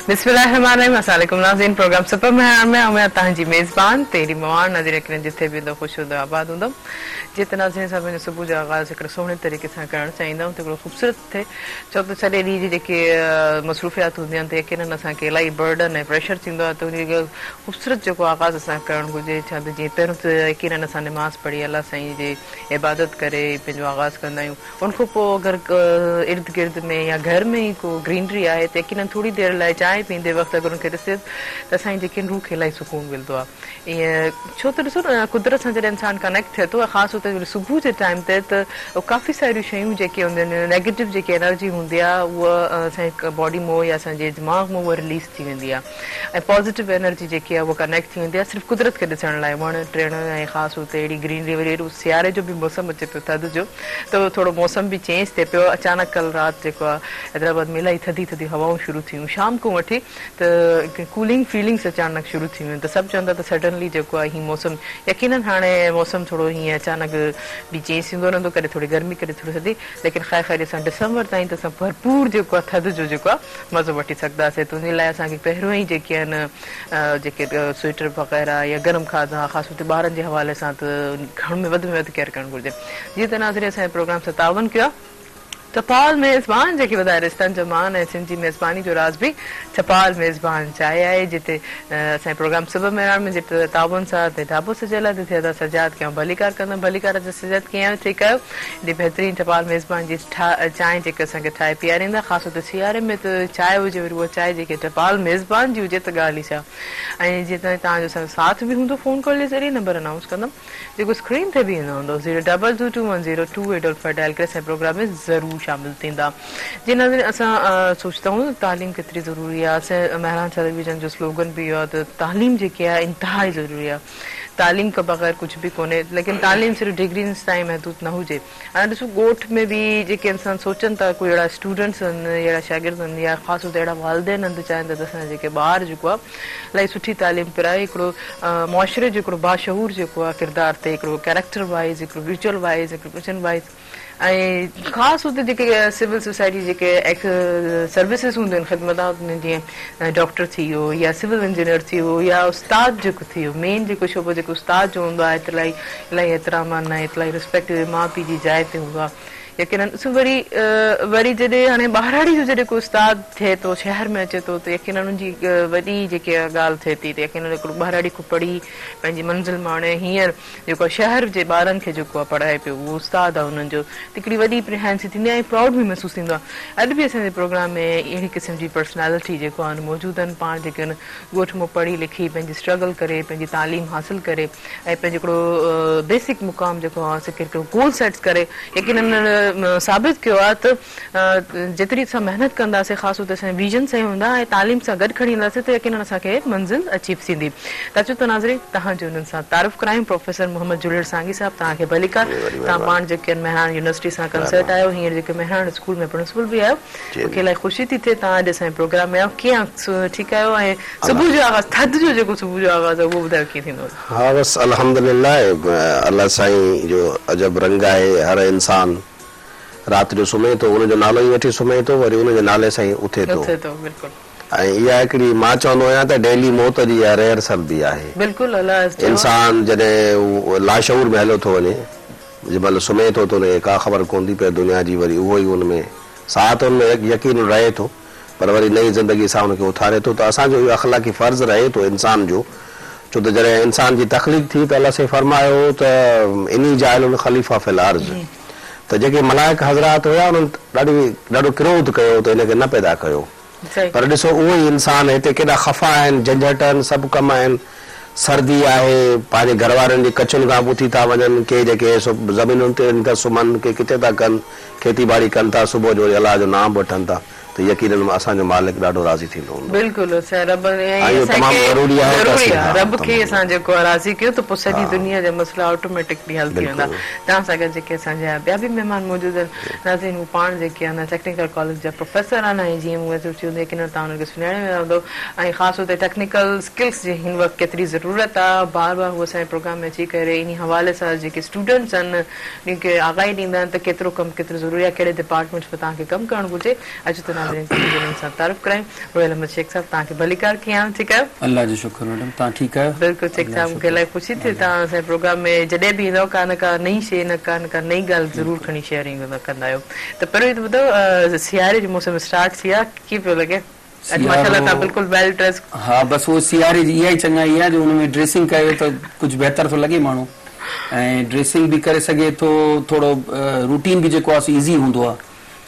بسم الله الرحمٰن الرحيم السلام عليڪم ناظرين پروگرام سپر مهراڻ ۾ آئون آهيان توهان جي ميزبان تيري مواڻ ناظرين يقينن جٿي به هوندؤ خوش هوندؤ آباد هوندؤ جيئن ته ناظرين اسان پنهنجو صبح جو آغاز هڪڙي سهڻي طريقي سان ڪرڻ چاهيندا آهيون ته هڪڙو خوبصورت ٿئي ڇو ته سڄي ڏينهن جي جيڪي مصروفيات هونديون آهن ته يقينن اسان کي الاهي برڊن ۽ پريشر ٿيندو آهي ته ان جي خوبصورت جيڪو آغاز اسان ڪرڻ گهرجي ڇا ته جيئن پهريون ته يقينن اسان نماز پڙهي الله سائين جي عبادت ڪري پنهنجو آغاز ڪندا آهيون ان کان پوء اگر ارد گرد ۾ يا گهر ۾ ئي ڪو گرينري آهي ته يقينن ٿوري دير لاء چانهه پيئندي وقت اگر ان کي ڏسجي ته اسان جي جيڪي روح کي الاهي سڪون ملندو آهي ائين ڇو ته ڏسو نه قدرت سان جڏهن انسان ڪنيڪٽ ٿئي ٿو ۽ خاص طور تي صبح جي ٽائيم تي ته ڪافي ساريون شيون جيڪي هونديون آهن نيگيٽو جيڪي انرجي هوندي آهي اها اسان جي باڊي مون يا اسان جي دماغ مون اها رليز ٿي ويندي آهي ۽ پازيٽو انرجي جيڪي آهي اها ڪنيڪٽ ٿي ويندي آهي صرف قدرت کي ڏسڻ لاء وڻ ٽڻ ۽ خاص طور تي اهڙي گرينري وري اهڙو سياري جو به موسم اچي پيو ٿڌ جو ته ٿورو موسم به چينج ٿئي پيو اچانڪ ڪل رات جيڪو آهي حيدرآباد ۾ الاهي ٿڌي ٿڌي هوائون شروع ٿيون شام کان وٺي ته ڪولنگ فيلنگس اچانڪ شروع ٿي ويون ته سڀ چون ٿا ته سڊنلي جيڪو آهي هي موسم يقينن هاڻي موسم ٿورو هيئن اچانڪ به چينج ٿيندو رهندو ڪڏهن ٿوري گرمي ڪڏهن ٿوري سردي ليڪن خير خيريت سان ڊسمبر تائين ته اسان ڀرپور جيڪو آهي ٿڌ جو جيڪو آهي مزو وٺي سگهنداسين ته انهي لاء اسان کي پهريون ئي جيڪي آهن جيڪي سوئيٽر وغيره يا گرم کاڌا خاص طور تي ٻارن جي حوالي سان ته گهڻ ۾ وڌ ۾ وڌ ڪيئر ڪرڻ گهرجي جيئن ته ناظرين اسان جي پروگرام سان تعاون ڪيو آهي ٽپال ميزبان جيڪي وڌائي رشتن جو مان ۽ سنڌ جي ميزباني جو راز به ٽپال ميزبان چانهه آهي جتي اسان جي پروگرام صبح مهراڻ ۾ جتي تعاون سان تي ڍاٻو سجيل آهي تتي ادا سجاد کي آئون ڀليڪار ڪندم ڀليڪار ادا سجاد ڪيئن آهيو ٺيڪ آهيو ايڏي بهترين ٽپال ميزبان جي چانهه جيڪي اسان کي ٺاهي پياريندا خاص طور تي سياري ۾ ته چانهه هجي وري اها چانهه جيڪي ٽپال ميزبان جي هجي ته ڳالهه ئي ڇا ۽ جيئن ته توهان جو اسان جو ساٿ به هوندو فون ڪال جي ذريعي نمبر انائونس ڪندم جيڪو اسڪرين تي به ايندو هوندو zero double two two one zero two eight double five dial ڪري اسان جي پروگرام ۾ ضرور شامل ٿيندا جي ناظرين اسان سوچتا آهيون ته تعليم ڪيتري ضروري آهي اسان مهراڻ ٽيليويزن جو سلوگن به اهو آهي ته تعليم جيڪي آهي انتهائي ضروري آهي تعليم کان بغير ڪجهه به ڪونهي ليڪن تعليم صرف ڊگرين تائين محدود نه هجي هاڻي ڏسو ڳوٺ ۾ به جيڪي انسان سوچن ٿا ڪوئي اهڙا اسٽوڊنٽس آهن اهڙا شاگرد آهن يا خاص طور تي اهڙا والدين آهن ته چاهين ٿا ته اسان جا جيڪي ٻار جيڪو آهي الاهي سٺي تعليم پرائي هڪڙو معاشري جو هڪڙو باشعور جيڪو آهي ڪردار ٿئي هڪڙو ڪيريڪٽر وائيز هڪڙو ويچوئل وائيز هڪڙو وزن وائيز ۽ خاص طور تي جيڪي سول سوسائٽي جيڪي سروسز هونديون آهن خدمتون هونديون آهن جيئن ڊاڪٽر ٿي ويو يا سول انجنيئر ٿي ويو يا استاد جيڪو ٿي ويو مين جيڪو شعبو جيڪو استاد جو هوندو آهي الاهي الاهي احترام ۽ الاهي رسپيڪٽ ماء پيء جي جاء تي هوندو آهي يقينن ڏسو وري وري جڏهن هاڻي ٻهراڙي جو جڏهن ڪو استاد ٿئي ٿو شهر ۾ اچي ٿو ته يقينن ان جي وڏي جيڪي ڳالهه ٿئي ٿي ته يقينن هڪڙو ٻهراڙي کان پڙهي پنهنجي منزل ماڻي هينئر جيڪو آهي شهر جي ٻارن کي جيڪو آهي پڙهائي پيو اهو استاد آهي انهن جو ته هڪڙي وڏي پرهينسي ٿيندي آهي ۽ پرائوڊ به محسوس ٿيندو آهي اڄ به اسان جي پروگرام ۾ اهڙي قسم جي پرسنالٽي جيڪو آهن موجود آهن پاڻ جيڪي آهن ڳوٺ مان پڙهي لکي پنهنجي اسٽرگل ڪري پنهنجي تعليم حاصل ڪري ۽ پنهنجو هڪڙو بيسڪ مقام جيڪو حاصل ڪري هڪڙو گول سيٽ ڪري يقينن ثابت ڪيو آهي ته جيتري اسان محنت ڪنداسين خاص طور تي اسان جا ويزن صحيح هوندا ۽ تعليم سان گڏ کڻي هلنداسين ته يقينن اسان کي منزل اچيو ٿيندي ته اچو ته ناظرين توهان جو انهن سان تعارف ڪرايون پروفيسر محمد جهلڻ سانگي صاحب توهان کي ڀليڪار توهان پاڻ جيڪي آهن مهراڻ يونيورسٽي سان ڪنسرٽ آهيو هينئر جيڪي مهراڻ اسڪول ۾ پرنسپل به آهيو مون کي الاهي خوشي ٿي ٿئي توهان اڄ اسان جي پروگرام ۾ آيو ڪيئن ٺيڪ آهيو ۽ صبح جو آغاز ٿڌ جو جيڪو صبح جو آغاز آهي اهو ٻڌايو ڪيئن ٿيندو آهي. ها بس الحمدلله الله سائين جو عجب رنگ آهي هر انسان رات جو سمهي ٿو ان جو نالو ئي وٺي سمهي ٿو وري ان جي نالي سان ئي اٿي ٿو اٿي ٿو بلڪل. ۽ اها هڪڙي مان چوندو آهيان ته ڊيلي موت جي اها ريهرسل به آهي. بلڪل الله چيو آهي. انسان جڏهن لاشعور ۾ هليو ٿو وڃي جنهن مهل سمهي ٿو ته ان کي ڪا خبر ڪونه ٿي پئي دنيا جي وري اهو ئي ان ۾ ساهه ته ان ۾ يقين رهي ٿو پر وري نئين زندگي سان ان کي اٿاري ٿو ته اسان جو اهو اخلاقي فرض رهي ٿو انسان جو ڇو ته جڏهن انسان جي تخليق ٿي ته الله سائين فرمايو ته اني جاعل خليفه في الارض ته جيڪي ملائڪ حضرات هيا انهن ڏاڍي ڏاڍو ڪروڌ ڪيو ته هن کي نه پيدا ڪيو پر ڏسو اهو ئي انسان هتي ڪيڏا خفا آهن، جهنجهٽ آهن، سڀ ڪم آهن، سردي آهي، پنهنجي گهر وارن جي ڪڇن کان به اٿي ٿا وڃن، ڪي جيڪي سو زمينن تي وڃي ٿا سمهن، ڪي ڪٿي ٿا ڪن، کيتي ٻاڙي ڪن ٿا، صبح جو وري الله جو نام به وٺن ٿا ته يقينن اسان جو مالڪ ڏاڍو راضي ٿيندو هوندو. بلڪل اسان رب ۽ اهو تمام ضروري آهي ته اسين ها رب کي اسان جيڪو آهي راضي ڪيون ته پوء سڄي دنيا جا مسئلا آٽوميٽڪلي حل ٿي ويندا. توهان سان گڏ جيڪي اسان جا ٻيا به مهمان موجود آهن ناظرين هو پاڻ جيڪي آهن ٽيڪنيڪل ڪاليج جا پروفيسر آهن ۽ جيئن مون محسوس ٿيو يقينن توهان انهن کي سڃاڻي ويا هوندؤ ۽ خاص طور تي ٽيڪنيڪل اسڪلس جي هن وقت ڪيتري ضرورت آهي بار بار هو اسان جي پروگرام ۾ اچي ڪري انهي حوالي سان جيڪي اسٽوڊنٽس آهن انهن کي آگاهي ڏيندا آهن ته ڪيترو ڪم ڪيترو ضروري آهي ڪهڙي ڊپارٽمينٽس ۾ توهان کي ڪم ڪرڻ گهرجي اچو ته ناظرين. ناظرين کي انهن سان تعارف ڪرايون. روحيل احمد شيخ صاحب توهان کي ڀليڪار ڪيئن آهيو ٺيڪ آهيو؟ الله جو شڪر ميڊم توهان ٺيڪ آهيو؟ بلڪل شيخ صاحب مونکي الاهي خوشي ٿي توهان اسان جي پروگرام ۾ جڏهن به ايندؤ ڪا نه ڪا نئين شي نه ڪا نه ڪا نئين ڳالهه ضرور کڻي شيئرنگ ڪندا آهيو ته پهريون ته ٻڌايو سياري جو موسم اسٽارٽ ٿي آهي ڪيئن پيو لڳي؟ اڄ ماشاءالله توهان بلڪل ويل ڊريس. ها بس اهو سياري جي اها ئي چڱائي آهي جو ان ۾ ڊريسنگ ڪيو ته ڪجهه بهتر ٿو لڳي ماڻهو ۽ ڊريسنگ به ڪري سگهي ٿو ٿورو روٽين به جيڪو آهي سو ايزي هوندو آهي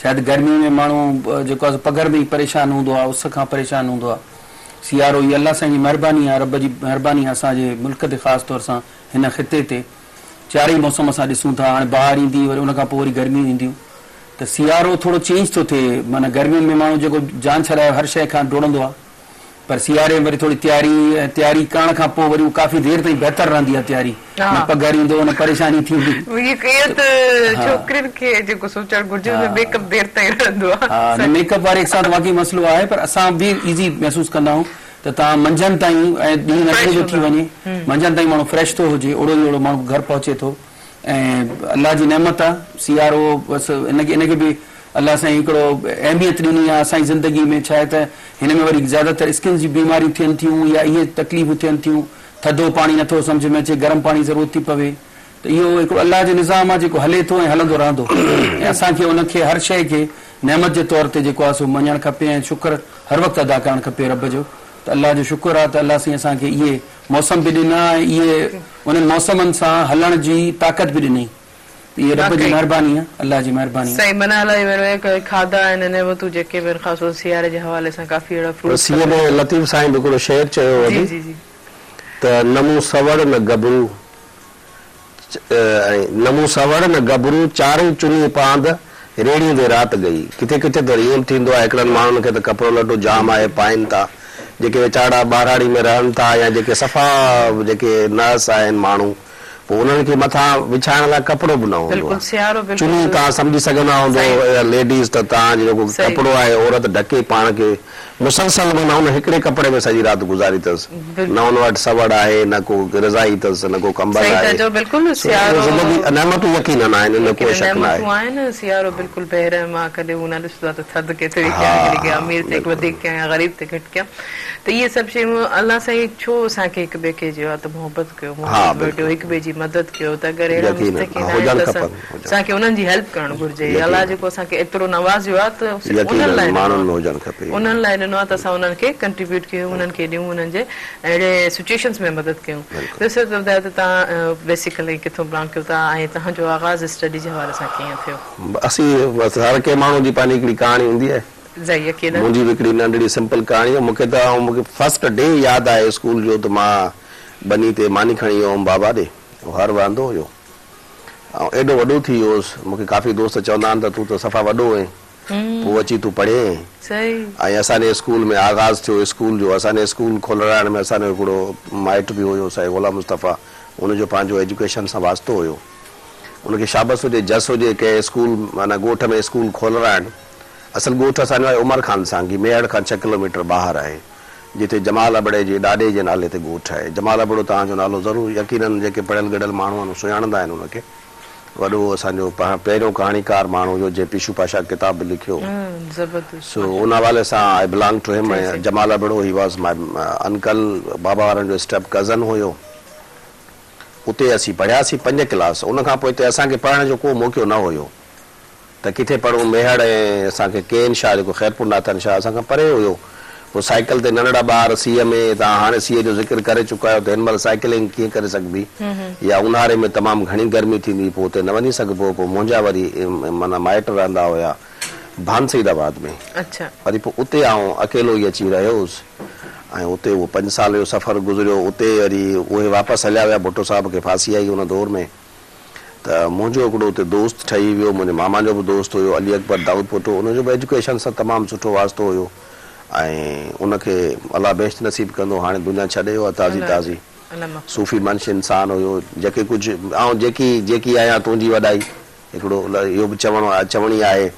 شايد گرمي ۾ ماڻهو جيڪو آهي سو پگهر ۾ ئي پريشان هوندو آهي اس کان پريشان هوندو آهي سيارو هي الله سائين جي مهرباني آهي رب جي مهرباني آهي اسان جي ملڪ تي خاص طور سان هن خطي تي چارئي موسم اسان ڏسون ٿا هاڻي بهار ايندي وري ان کان پوء وري گرميون اينديون ته سيارو ٿورو چينج ٿو ٿئي معنيٰ گرمين ۾ ماڻهو جيڪو جان ڇڏائي هر شيء کان ڊوڙندو آهي پر سياري ۾ وري ٿوري تياري ۽ تياري ڪرڻ کان پوء وري هو ڪافي دير تائين بهتر رهندي آهي تياري نه پگهر ايندو نه پريشاني ٿيندي. اهو ته ڇوڪرين کي جيڪو سوچڻ گهرجي ان ۾ ميڪ اپ دير تائين رهندو آهي. ها نه ميڪ اپ واري سان ته واقعي مسئلو آهي پر اسان به ايزي محسوس ڪندا آهيون ته توهان منجهند تائين ۽ ڏينهن ننڍڙو جو ٿي وڃي منجهند تائين ماڻهو فريش ٿو هجي اوڙو ئي اوڙو ماڻهو گهر پهچي ٿو. ۽ الله جي نعمت آ سيارو بس ان کي ان کي به الله سائين هڪڙو اهميت ڏني آ اسان جي زندگي ۾ ڇاهي ته هن ۾ وري زياده تر اسڪن جي بيماريون ٿين ٿيون يا اهي تڪليفون ٿين ٿيون ٿڌو پاڻي نٿو سمجهه ۾ اچي گرم پاڻي ضرورت ٿي پوي ته اهو هڪڙو الله جو نظام آ جيڪو هلي ٿو ۽ هلندو رهندو ۽ اسان کي ان کي هر شئي کي نعمت جي طور تي جيڪو آ سو مڃڻ کپي ۽ شڪر هر وقت ادا ڪرڻ کپي رب جو ته الله جو شڪر آ ته الله سائين اسان کي اهي موسم به ڏنا ۽ اهي انهن موسمن سان هلڻ جي طاقت به ڏني ته اهي رب جي مهرباني آهي الله جي مهرباني آهي. سائين معنيٰ الائي وري کاڌا آهن نعمتون جيڪي به آهن خاص طور سياري جي حوالي سان ڪافي اهڙا پر فروٽس سيء ۾ لطيف سائين به هڪڙو شعر چيو هو جي جي جي. ته نه مون سوڙ نه گبرو ۽ نه مون سوڙ نه گبرو چارئي چني پاند ريڙهيندي رات ڳئي. ڪٿي ڪٿي ته ائين به ٿيندو آهي هڪڙن ماڻهن کي ته ڪپڙو لٽو جام آهي پائين ٿا جيڪي ويچارا ٻهراڙي ۾ رهن ٿا يا جيڪي صفا جيڪي نحس آهن ماڻهو پوء انهن کي مٿان وڇائڻ لاء ڪپڙو به نه هوندو بلڪل آهي. سيارو چني بلڪل توهان سمجهي سگهندا هوندو صحيح يا ليڊيز ته توهان جو جيڪو صحيح ڪپڙو آهي عورت ڍڪي پاڻ کي مسلسل معنيٰ ان هڪڙي ڪپڙي ۾ سڄي رات گذاري اٿس. نه ان وٽ سوڙ آهي، نه ڪو رضائي اٿس، نه ڪو ڪمبل صحيح ٿا آهي. چئو بلڪل سو اهو سيارو زندگي نعمتون يقينن آهن ان ۾ ڪو يقينن شڪ ناهي. نعمتون آهن سيارو بلڪل بي رحم آ ڪڏهن هو نه ڏسندو آ ته ٿڌ ڪيتري ها ڪيان ڪڏهن ڪي ها امير تي بلڪل. وڌيڪ ڪيان يا غريب تي گهٽ ڪيان ته اهي سڀ شيون الله سائين ڇو اسان کي هڪ ٻئي کي چيو آ ته محبت ڪيو ها محبت ونڊيو بلڪل هڪ ٻئي جي مدد ڪيو ته اگر اهڙا يقينن مستحقين ها آهن هجڻ ته اسان کپن هجڻ اسان کي انهن جي هيلپ ڪرڻ گهرجي الله يقينن جيڪو اسان کي ايترو نوازيو آ ته صرف انهن يقينن لاء ڏنو ماڻهن آ ۾ هجڻ کپي. انهن لاء ڏنو آ ته اسان انهن کي ڪنٽريبيوٽ ڪيون انهن کي ڏيون انهن جي اهڙي سچوئيشنز ۾ مدد ڪيون. بلڪل. ٻيو صرف ٻڌايو ته توهان بيسيڪلي ڪٿون بلانگ ڪيو ٿا ۽ توهان جو آغاز اسٽڊي جي حوالي سان ڪيئن ٿيو؟ اسين بس هر ڪنهن ماڻهو جي پنهنجي هڪڙي ڪهاڻي هوندي آهي. جي يقينن. منهنجي به هڪڙي ننڍڙي سمپل ڪهاڻي آهي. مون کي ته مون کي فرسٽ ڊي ياد آهي اسڪول جو ته مان ٻني تي ماني کڻي ويو هوم بابا ڏي. هر وهندو هيو. آئون ايڏو وڏو ٿي ويو هوس. مون کي ڪافي دوست چوندا آهن ته تون ته صفا وڏو هئين. پوء اچي تون پڙهين ۽ اسان جي اسڪول ۾ آغاز ٿيو اسڪول جو اسان جي اسڪول کولرائڻ ۾ اسان جو هڪڙو مائٽ به هيو سائين غلام مصطفيٰ ان جو پنهنجو ايجوڪيشن سان واسطو هيو ان کي شابس هجي جس هجي ڪنهن اسڪول معنيٰ ڳوٺ ۾ اسڪول کولرائڻ اصل ڳوٺ اسان جو آهي عمر خان سانگي ميهڙ کان ڇهه ڪلوميٽر ٻاهر آهي جتي جمال ابڙي جي ڏاڏي جي نالي تي ڳوٺ آهي جمال ابڙو توهان جو نالو ضرور يقينن جيڪي پڙهيل ڳڙهيل ماڻهو آهن سڃاڻندا آهن ان کي. وڏو اسان جو پهريون ڪهاڻيڪار ماڻهو هيو جنهن پيشو پاشا ڪتاب به لکيو سو ان حوالي سان آء بلانگ ٽو هم ۽ Jamal Abro he was my uncle بابا وارن جو اسٽيپ ڪزن هيو اتي اسين پڙهياسين پنج ڪلاس ان کان پوء اتي اسان کي پڙهڻ جو ڪو موقعو نه هيو ته ڪٿي پڙهون ميهڙ ۽ اسان کي ڪين شاهه جيڪو خيرپور ناٿن شاهه اسان کان پري هيو پوء سائيڪل تي ننڍڙا ٻار سيء ۾ توهان هاڻي سيء جو ذڪر ڪري چڪا آهيو ته هن مهل سائيڪلنگ ڪيئن ڪري سگهبي يا اونهاري ۾ تمام گهڻي گرمي ٿيندي پوء اتي نه وڃي سگهبو پوء منهنجا وري معنيٰ مائٽ رهندا هيا ڀان سيد آباد ۾ وري پوء اتي آئون اڪيلو ئي اچي رهيو هوس ۽ اتي اهو پنج سال جو سفر گذريو اتي وري اهي واپس هليا ويا ڀٽو صاحب کي ڦاسي آئي ان دور ۾ ته منهنجو هڪڙو اتي دوست ٺهي ويو، منهنجي ماما جو به دوست هيو علي اڪبر دائود پوٽو، ان جو به ايجوڪيشن سان تمام سٺو واسطو هيو ۽ ان کي الله بهشت نصيب ڪندو، هاڻي دنيا ڇڏي ويو آهي تازي تازي، صوفي منش انسان هيو، جيڪي ڪجهه آئون جيڪي جيڪي آهيان تنهنجي وڏائي، هڪڙو اهو به چوڻ چوڻي آهي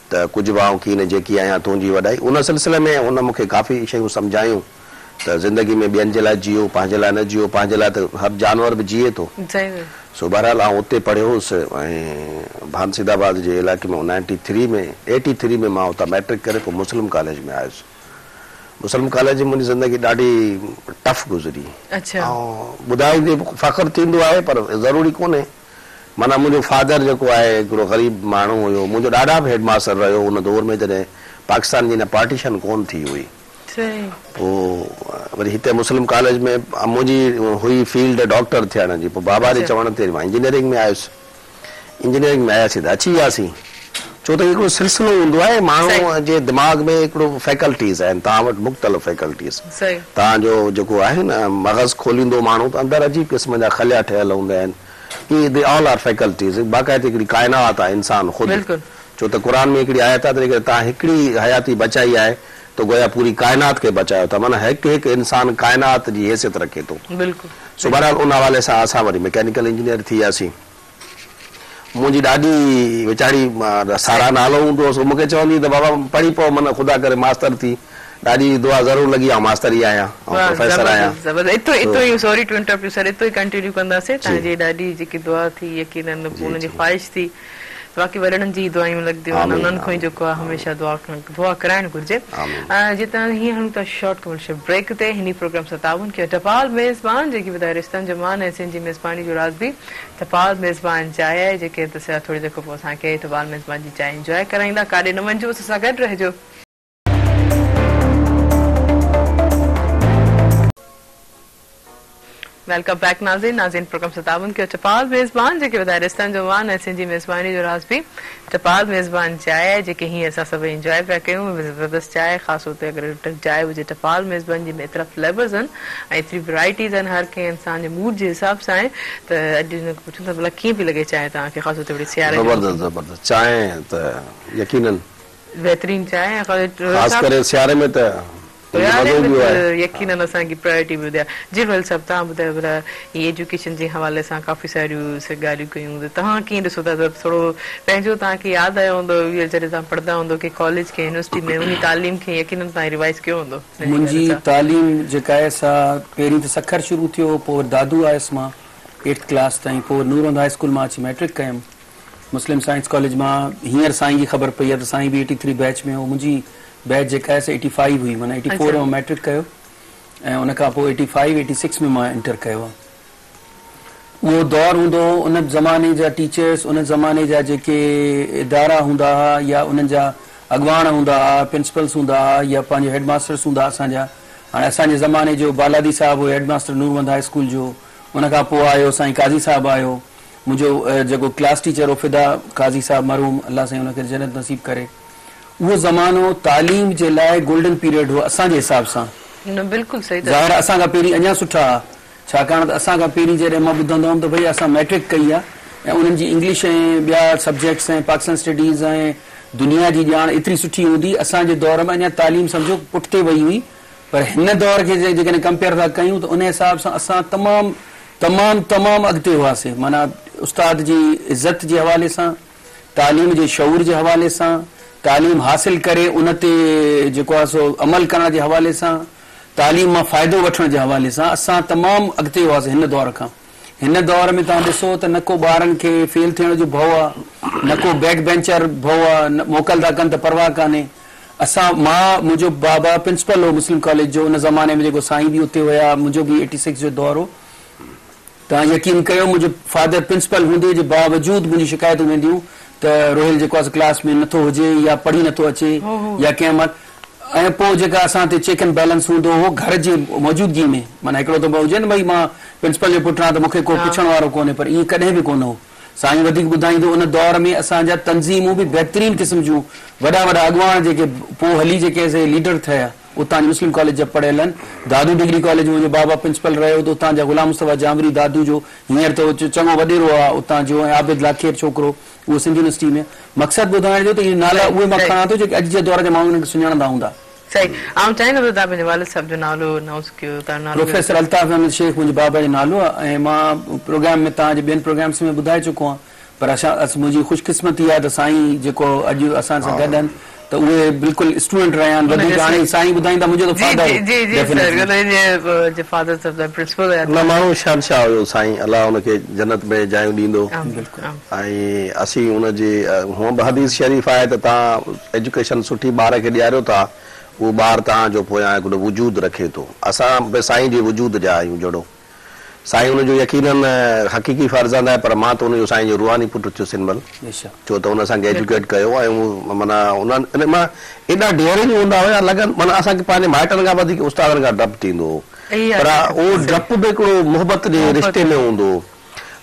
ته ڪجهه به آئون ڪين جيڪي آهيان تنهنجي وڏائي، ان سلسلي ۾ ان مون کي ڪافي شيون سمجهايون. ته زندگي ۾ ٻين جي لاء جيئو پنهنجي لاء نه جيئو پنهنجي لاء ته هر جانور به جيئي ٿو. سو بهرحال آئون اتي پڙهيو هوس ۽ ڀان سيدآباد جي علائقي ۾ نائنٽي ٿري ۾ ايٽي ٿري ۾ مان اتان مئٽرڪ ڪري پوء مسلم ڪاليج ۾ آيس. مسلم ڪاليج ۾ منهنجي زندگي ڏاڍي ٽف گذري. آئون ٻڌائيندي فخر ٿيندو آهي پر ضروري ڪونهي. معنيٰ منهنجو فادر جيڪو آهي هڪڙو غريب ماڻهو هيو. منهنجو ڏاڏا به هيڊ ماستر رهيو ان دور ۾ جڏهن پاڪستان جي اڃا پارٽيشن ڪونه ٿي هئي. پوء وري هتي مسلم ڪاليج ۾ منهنجي هئي فيلڊ ڊاڪٽر ٿيڻ جي پوء بابا جي چوڻ تي مان انجنيئرنگ ۾ آيس. انجنيئرنگ ۾ آياسين ته اچي وياسين. ڇو ته هڪڙو سلسلو هوندو آهي ماڻهو جي دماغ ۾ هڪڙو فيڪلٽيز آهن توهان وٽ مختلف فيڪلٽيز توهان جو جيڪو آهي نه مغز کوليندو ماڻهو ته اندر عجيب قسم جا خليا ٺهيل هوندا آهن اهي the all R faculties باقاعدي هڪڙي ڪائنات آهي انسان خود ڇو ته قرآن ۾ هڪڙي آيت آهي ته جيڪڏهن توهان هڪڙي حياتي بچائي آهي ته گويا پوري ڪائنات کي بچايو ٿا معنيٰ هڪ هڪ انسان ڪائنات جي حيثيت رکي ٿو. سو بهرحال ان حوالي سان اسان وري مڪينيڪل انجنيئر ٿي وياسين. منهنجي ڏاڏي ويچاري سارا نالو هوندو هوس مون کي چوندي هئي ته بابا پڙهي پئو من خدا ڪري ماستر ٿي. ڏاڏي جي دعا ضرور لڳي آئون ماستر ئي آهيان آئون واهه پروفيسر آهيان. زبردست زبردست اتو اتو ئي sorry to interrupt you sir اتو ئي ڪنٽينيو ڪنداسين توهان جي ڏاڏي جي جيڪي دعا ٿي يقينن جي انهن جي جي. خواهش ٿي. باقي وڏڙن جي ئي دعايون لڳنديون آهن آمين انهن کان ئي آمين جيڪو آهي آمين هميشه دعا دعا ڪرائڻ گهرجي آمين. جي ته هينئر هلون ٿا شارٽ ڪمرشل بريڪ تي هني پروگرام سان تعاون ڪيو ٽپال ميزبان جيڪي ٻڌايو رشتن جو مان ۽ سنڌ جي ميزباني جو راز به ٽپال ميزبان چانهه آهي جيڪي ته ٿوري دير کان پوء اسان کي ٽپال ميزبان جي چانهه انجواء ڪرائيندا ڪاڏي نه وڃجو اسان سان گڏ رهجو. Welcome back ناظرين ناظرين پروگرام سان تعاون ڪيو ٽپال ميزبان جيڪي وڌائي رشتن جو مان ۽ سنڌ جي ميزباني جو راز به ٽپال ميزبان چانهه آهي جيڪي هينئر اسان سڀئي انجواء پيا ڪيون زبردست چانهه خاص طور تي اگر چانهه هجي ٽپال ميزبان جي ۾ ايترا فليورز آهن ۽ ايتري ورائٽيز آهن هر ڪنهن انسان جي موڊ جي حساب سان آهي ته اڄ هن کان پڇون ٿا ڀلا ڪيئن پئي لڳي چانهه توهان کي خاص طور تي وري سياري جو زبردست موسم زبردست چانهه ته يقينن بهترين چانهه خاص ڪري سياري ۾ ته ان جو سياري مزو ۾ ٻيو ته آهي. يقينن اسان کي پرائرٽي به هوندي آهي. جي روحيل صاحب توهان ٻڌايو ڀلا هي ايجوڪيشن جي حوالي سان ڪافي ساريون ڳالهيون ڪيون ته توهان ڪيئن ڏسو ٿا ته ٿورو پنهنجو توهان کي ياد آيو هوندو اهو جڏهن توهان پڙهندا هوندو ڪي ڪاليج ڪي يونيورسٽي ۾ انهي تعليم کي يقينن توهان ريوائز ڪيو هوندو ننڍي منهنجي ڳالهه سان. تعليم جيڪا آهي سا پهرين ته سکر شروع ٿيو پوء وري دادو آيس مان ايٽٿ ڪلاس تائين پوء وري نور محمد هاء اسڪول مان اچي مئٽرڪ ڪيم. مسلم سائنس ڪاليج مان هينئر سائين جي خبر پئي آهي ته سائين به ايٽي ٿري بيچ ۾ هو منهنجي بيچ جيڪا آهي سا ايٽي فائيو هئي معنيٰ ايٽي فور ۾ مان مئٽرڪ ڪيو ۽ ان کان پوء ايٽي فائيو ايٽي سڪس ۾ مان انٽر ڪيو آهي اهو دور هوندو هو ان زماني جا ٽيچرس ان زماني جا جيڪي ادارا هوندا هئا يا انهن جا اڳواڻ هوندا هئا پرنسپلس هوندا هئا يا پنهنجو هيڊ ماسترس هوندا هئا اسان جا هاڻي اسان جي زماني جو بالادي صاحب هو هيڊ ماستر نور محمد هاء اسڪول جو ان کان پوء آيو سائين قاضي صاحب آيو منهنجو جيڪو ڪلاس ٽيچر هو فدا قاضي صاحب مرحوم الله سائين ان کي جنت نصيب ڪري اهو زمانو تعليم جي لاء گولڊن پيريڊ هو اسان جي حساب سان. نه بلڪل صحيح ٿا ظاهر آهي اسان کان پهرين اڃا سٺا ها ڇاڪاڻ ته اسان کان پهرين جڏهن مان ٻڌندو هوم ته ڀئي اسان مئٽرڪ ڪئي آهي ۽ انهن جي انگلش ۽ ٻيا سبجيڪٽس ۽ پاڪستان اسٽڊيز ۽ دنيا جي ڄاڻ ايتري سٺي هوندي اسان جي دور ۾ اڃا تعليم سمجهو پٺتي وئي هئي پر هن دور کي جيڪڏهن ڪمپيئر ٿا ڪيون ته ان حساب سان اسان تمام تمام تمام اڳتي هئاسين معنيٰ استاد جي عزت جي حوالي سان، تعليم جي شعور جي حوالي سان، تعليم حاصل ڪري ان تي جيڪو آهي سو عمل ڪرڻ جي حوالي سان، تعليم مان فائدو وٺڻ جي حوالي سان اسان تمام اڳتي هئاسين هن دور کان. هن دور ۾ توهان ڏسو ته نه ڪو ٻارن کي فيل ٿيڻ جو ڀؤ آ، نه ڪو بيڪ بينچر ڀؤ آ، موڪل ٿا ڪن ته پرواهه ڪانهي. اسان، مان، منهنجو بابا پرنسپل هو مسلم ڪاليج جو ان زماني ۾ جيڪو سائين به اتي هيا، منهنجو به ايٽي سڪس جو دور هو. توهان يقين ڪيو منهنجو فادر پرنسپل هوندي جي باوجود منهنجون شڪايتون وينديون ته روحيل جيڪو آهي سو ڪلاس ۾ نٿو هجي يا پڙهي نٿو اچي يا ڪنهن مهل ۽ پوء جيڪا اسان تي چيڪ اينڊ بيلنس هوندو هو گهر جي موجودگي ۾ معنيٰ هڪڙو ته هجي نه ڀئي مان پرنسپل جو پٽ آهيان ته مون کي ڪو پڇڻ وارو ڪونهي پر ائين ڪڏهن به ڪونه هو سائين وڌيڪ ٻڌائيندو ان دور ۾ اسان جا تنظيمون به بهترين قسم جون وڏا وڏا اڳواڻ جيڪي پوء هلي جيڪي سي ليڊر ٿيا اتان جي مسلم ڪاليج جا پڙهيل آهن. دادو ڊگري ڪاليج ۾ منهنجو بابا پرنسپل رهيو ته اتان جا غلام مصطفيٰ جانوري دادو جو هينئر ته چڱو وڏيرو آ اتان جو ۽ عابد لاکير ڇوڪرو اهو سنڌ يونيورسٽي ۾ مقصد ٻڌائڻ جو ته اهي نالا اهي مان کڻان ٿو جيڪي اڄ جي دور جا ماڻهو انهن کي سڃاڻندا هوندا. صحيح آئون چاهيندس ته توهان پنهنجي والد صاحب جو نالو انائونس ڪيو توهان جو نالو پروفيسر الطاف احمد شيخ منهنجي بابا جو نالو آ ۽ مان پروگرام ۾ توهان جي ٻين پروگرامس ۾ ٻڌائي چڪو آهيان پر اسان منهنجي خوش قسمتي آهي ته سائين جيڪو اڄ اسان سان گڏ آهن ته اهي بلڪل اسٽوڊنٽ رهيا آهن وڌيڪ هاڻي سائين ٻڌائيندا منهنجو ته فادر هو جي جي سر جي فادر صاحب ته پرنسپل هيا نه ماڻهو شهنشاهه هيو سائين الله ان کي جنت ۾ جايون ڏيندو ۽ اسين ان جي هونء به حديث شريف آهي ته توهان ايجوڪيشن سٺي ٻار کي ڏياريو ٿا اهو ٻار توهان جو پويان هڪڙو وجود رکي ٿو اسان به سائين جي وجود جا آهيون جهڙو سائين ان جو يقيناً حقيقي فرزند آهي پر مان ته ان جو سائين جو روحاني پٽ ٿيس هن مهل ڇو ته ان اسان کي ايجوڪيٽ ڪيو ۽ اهو معنيٰ انهن ان مان ايڏا ڊيئرنگ هوندا هيا لڳن معنيٰ اسان کي پنهنجي مائٽن کان وڌيڪ استادن کان ڊپ ٿيندو هو پر اهو ڊپ به هڪڙو محبت جي رشتي ۾ هوندو هو.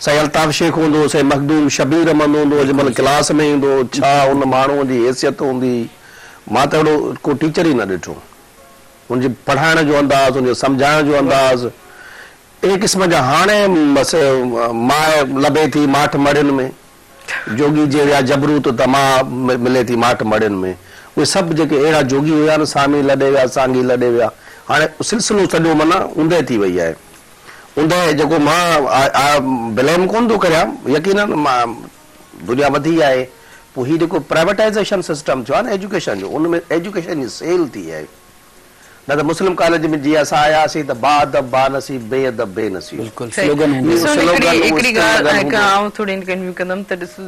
سائين الطاف شيخ هوندو هو، سائين مخدوم شبير احمد هوندو هو، جنهن مهل ڪلاس ۾ ايندو هو ڇا ان ماڻهوء جي حيثيت هوندي هئي مان ته اهڙو ڪو ٽيچر ئي نه ڏٺو. ان جي پڙهائڻ جو انداز، ان جو سمجهائڻ جو انداز اهڙي قسم جا هاڻي بس ماء لڀي ٿي ماٺ مڙهين ۾، جوڳي جي ويا جبروت ته ماء ملي ٿي ماٺ مڙهين ۾. اهي سڀ جيڪي اهڙا جوڳي هيا نه سامي لڏي ويا، سانگي لڏي ويا. هاڻي سلسلو سڄو معنيٰ اوندهه ٿي وئي آهي. اوندهه جيڪو مان بليم ڪونه ٿو ڪريان يقيناً دنيا وڌي آهي پوء هي جيڪو پرائيويٽائيزيشن سسٽم ٿيو آهي نه ايجوڪيشن جو ان ۾ ايجوڪيشن جي سيل ٿي آهي نه ته مسلم ڪاليج ۾ جيئن اسان آياسين ته با ادب با نصيب بي ادب بي نصيب. بلڪل سلوگن هوندو هو. ڏسو هڪڙي هڪڙي ڳالهه هڪ آئون ٿوري انڪنٽينيو ڪندم ته ڏسو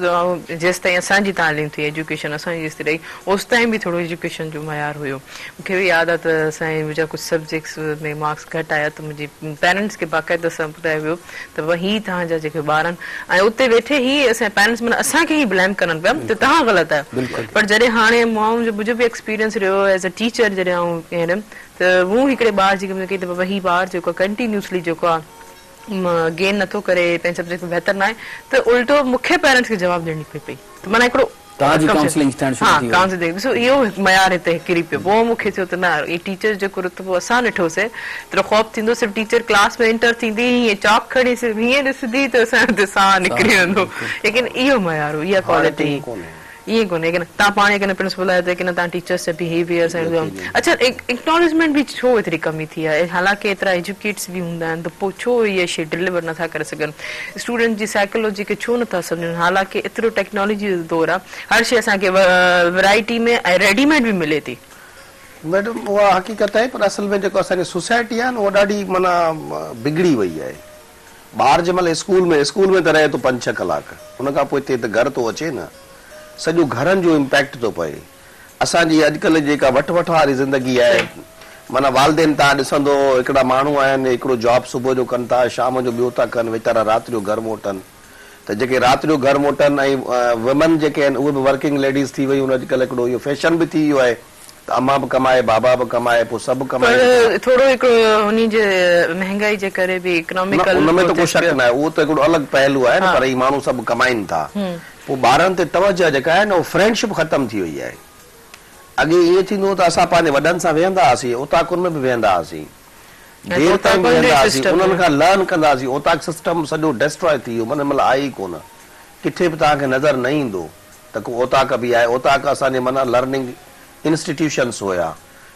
جيستائين اسان جي تعليم ٿي ايجوڪيشن اسان جي جيستائين رهي اوستائين به ٿورو ايجوڪيشن جو معيار هيو مون کي به ياد آهي ته اسان منهنجا ڪجهه سبجيڪٽس ۾ مارڪس گهٽ آيا ته منهنجي پيرنٽس کي باقاعده سان ٻڌايو ويو ته بابا هي توهان جا جيڪي ٻار آهن ۽ اتي ويٺي هي اسان جا پيرنٽس معنيٰ اسان کي ئي بليم ڪرن پيا ته توهان غلط آهيو پر جڏهن هاڻي مان جو منهنجو به ايڪسپيرينس رهيو ايز ا ٽيچر جڏهن آئون هيم ته مون هڪڙي ٻار جي ڪئي ته بابا هي ٻار جيڪو آهي ڪنٽينيوسلي جيڪو آهي گين نٿو ڪري پنهنجي سبجيڪٽ ۾ بهتر ناهي ته الٽو مون کي پيرنٽس کي جواب ڏيڻي پئي پئي ته معنيٰ هڪڙو توهان جي ڪائونسلنگ ٿيڻ شروع ٿي وئي. ها ڪائونسلنگ ڏسو اهو معيار هتي ڪري پيو پوء مون کي ٿيو ته نه هي ٽيچر جيڪو رتبو اسان ڏٺوسي ايترو خوف ٿيندو صرف ٽيچر ڪلاس ۾ انٽر ٿيندي هيئن چاڪ کڻي صرف هيئن ڏسندي ته اسان جو اتي ساهه نڪري ويندو ليڪن اهو معيار هو اها ڪوالٽي هئي ائين ڪونهي ڪي نه توهان پاڻ جيڪڏهن پرنسپل آهيو ته ڪي نه توهان ٽيچرس جا بيهيويئرس ۽ اڇا اڪناليجمينٽ به ڇو ايتري ڪمي ٿي آهي حالانڪه ايترا ايجوڪيٽس به هوندا آهن ته پوء ڇو اها شي ڊليور نٿا ڪري سگهن اسٽوڊنٽ جي سائيڪالاجي کي ڇو نٿا سمجهن حالانڪه ايترو ٽيڪنالاجي جو دور آهي هر شي اسان کي ورائٽي ۾ ۽ ريڊي ميڊ به ملي ٿي. ميڊم اها حقيقت آهي پر اصل ۾ جيڪو اسان جي سوسائٽي آهي نه اها ڏاڍي معنيٰ بگڙي وئي آهي ٻار جنهن مهل اسڪول ۾ اسڪول ۾ ته رهي ٿو پنج ڇهه ڪلاڪ ان کان پوء هتي ته گهر ٿو اچي نه سڄو گهرن جو امپيڪٽ ٿو پئي اسان جي اڄڪلهه جي جيڪا وٺ وٺ واري زندگي آهي معنيٰ والدين توهان ڏسندو هڪڙا ماڻهو آهن هڪڙو جاب صبح جو ڪن ٿا شام جو ٻيو ٿا ڪن ويچارا رات جو گهر موٽن ته جيڪي رات جو گهر موٽن ۽ ومن جيڪي آهن اهي به ورڪنگ ليڊيز ٿي ويون آهن اڄڪلهه هڪڙو اهو فيشن به ٿي ويو آهي ته امان به ڪمائي بابا به ڪمائي پوء سڀ ڪمائين پر ٿورو هڪڙو انهي جي مهنگائي جي ڪري به نه اڪناميڪل ان ۾ ته ڪو شڪ ناهي اهو ته هڪڙو الڳ پهلو آهي نه پر هي ماڻهو سڀ ڪمائين ٿا پوء ٻارن تي توجه جيڪا آهي نه اهو فرينڊشپ ختم ٿي وئي آهي. اڳي ائين ٿيندو هو ته اسان پنهنجي وڏن سان ويهندا هئاسين، اوطاقن ۾ به ويهندا هئاسين، دير تائين به ويهندا هئاسين، انهن کان لرن ڪندا هئاسين، اوطاق سسٽم سڄو ڊسٽراء ٿي ويو، معنيٰ مطلب آهي ئي ڪونه، ڪٿي به توهان کي نظر نه ايندو ته ڪو اوطاق به آهي، اوطاق اسان جي معنيٰ لرننگ انسٽيٽيوشنس هيا،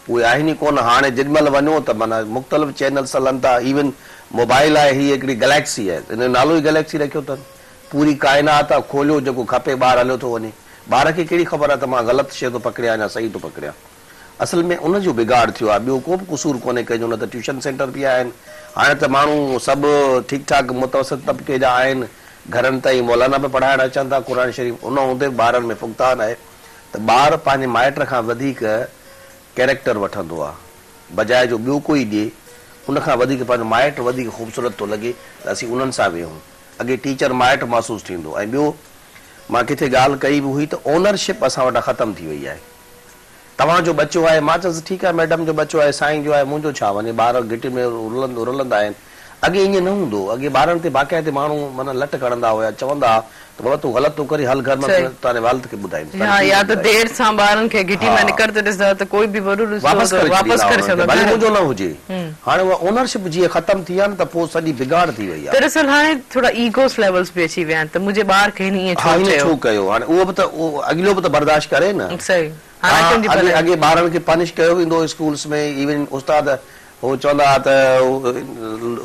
اهي آهن ئي ڪونه، هاڻي جيڏي مهل وڃو ته معنيٰ مختلف چينلز هلن ٿا، ايون موبائل آهي، هي هڪڙي گليڪسي آهي، ان جو نالو ئي گليڪسي رکيو اٿن. پوري ڪائنات آ کوليو جيڪو کپي ٻار هليو ٿو وڃي. ٻار کي ڪهڙي خبر آ ته مان غلط شيء ٿو پڪڙيان يا صحيح ٿو پڪڙيان. اصل ۾ ان جو بگاڙ ٿيو آ ٻيو ڪو به قصور ڪونهي ڪنهن جو نه ته ٽيوشن سينٽر به آهن. هاڻي ته ماڻهو سڀ ٺيڪ ٺاڪ متوسط طبقي جا آهن. گهرن تائين مولانا به پڙهائڻ اچن ٿا قرآن شريف ان هوندي به ٻارن ۾ فقدان آهي ته ٻار پنهنجي مائٽ کان وڌيڪ ڪيريڪٽر وٺندو آ بجاء جو ٻيو ڪوئي ڏئي ان کان وڌيڪ پنهنجو مائٽ وڌيڪ خوبصورت ٿو لڳي ته اسين انهن سان ويهون. اڳي ٽيچر مائٽ محسوس ٿيندو ۽ ٻيو مان ڪٿي ڳالهه ڪئي به هئي ته اونر شپ اسان وٽان ختم ٿي وئي آهي. توهان جو ٻچو آهي مان چيس ٺيڪ آهي ميڊم جو ٻچو آهي سائين جو آهي منهنجو ڇا وڃي ٻار گهٽي ۾ رلندا آهن اڳي ائين نه هوندو هو اڳي ٻارن تي باقاعدي ماڻهو معنيٰ لٽ کڻندا هيا چوندا ها ته بابا تون غلط ٿو ڪرين هل گهر مان تنهنجي والد کي ٻڌائيندس ها تنهنجي پيء يا کي ته ٻڌائيندس. دير سان ٻارن کي گهٽي مان ها نڪرندي ڏسندا ته ڪوئي به وڏو ڏسندو واپس ته ڪري واپس ڇڏيندا ڪري هئا انهن کي ڇڏيندا ڀلي گهر. منهنجو نه هجي هاڻي اها اونرشپ جيئن ختم ٿي آهي نه ته پوء سڄي بگاڙ ٿي وئي آهي. دراصل هاڻي ٿورا ايگوس ليولز به اچي ويا آهن ته منهنجي ٻار کي هن ائين ها ڇو هن چيو. ڇو ڪيو هاڻي اهو به ته اهو اڳلو به ته برداشت ڪري نه. صحيح ها حالانڪه ان جي اڳي ڀلائي. اڳي ٻارن کي پنش ڪيو ويندو هو اسڪولس ۾ ايون استاد هو چوندا ها ته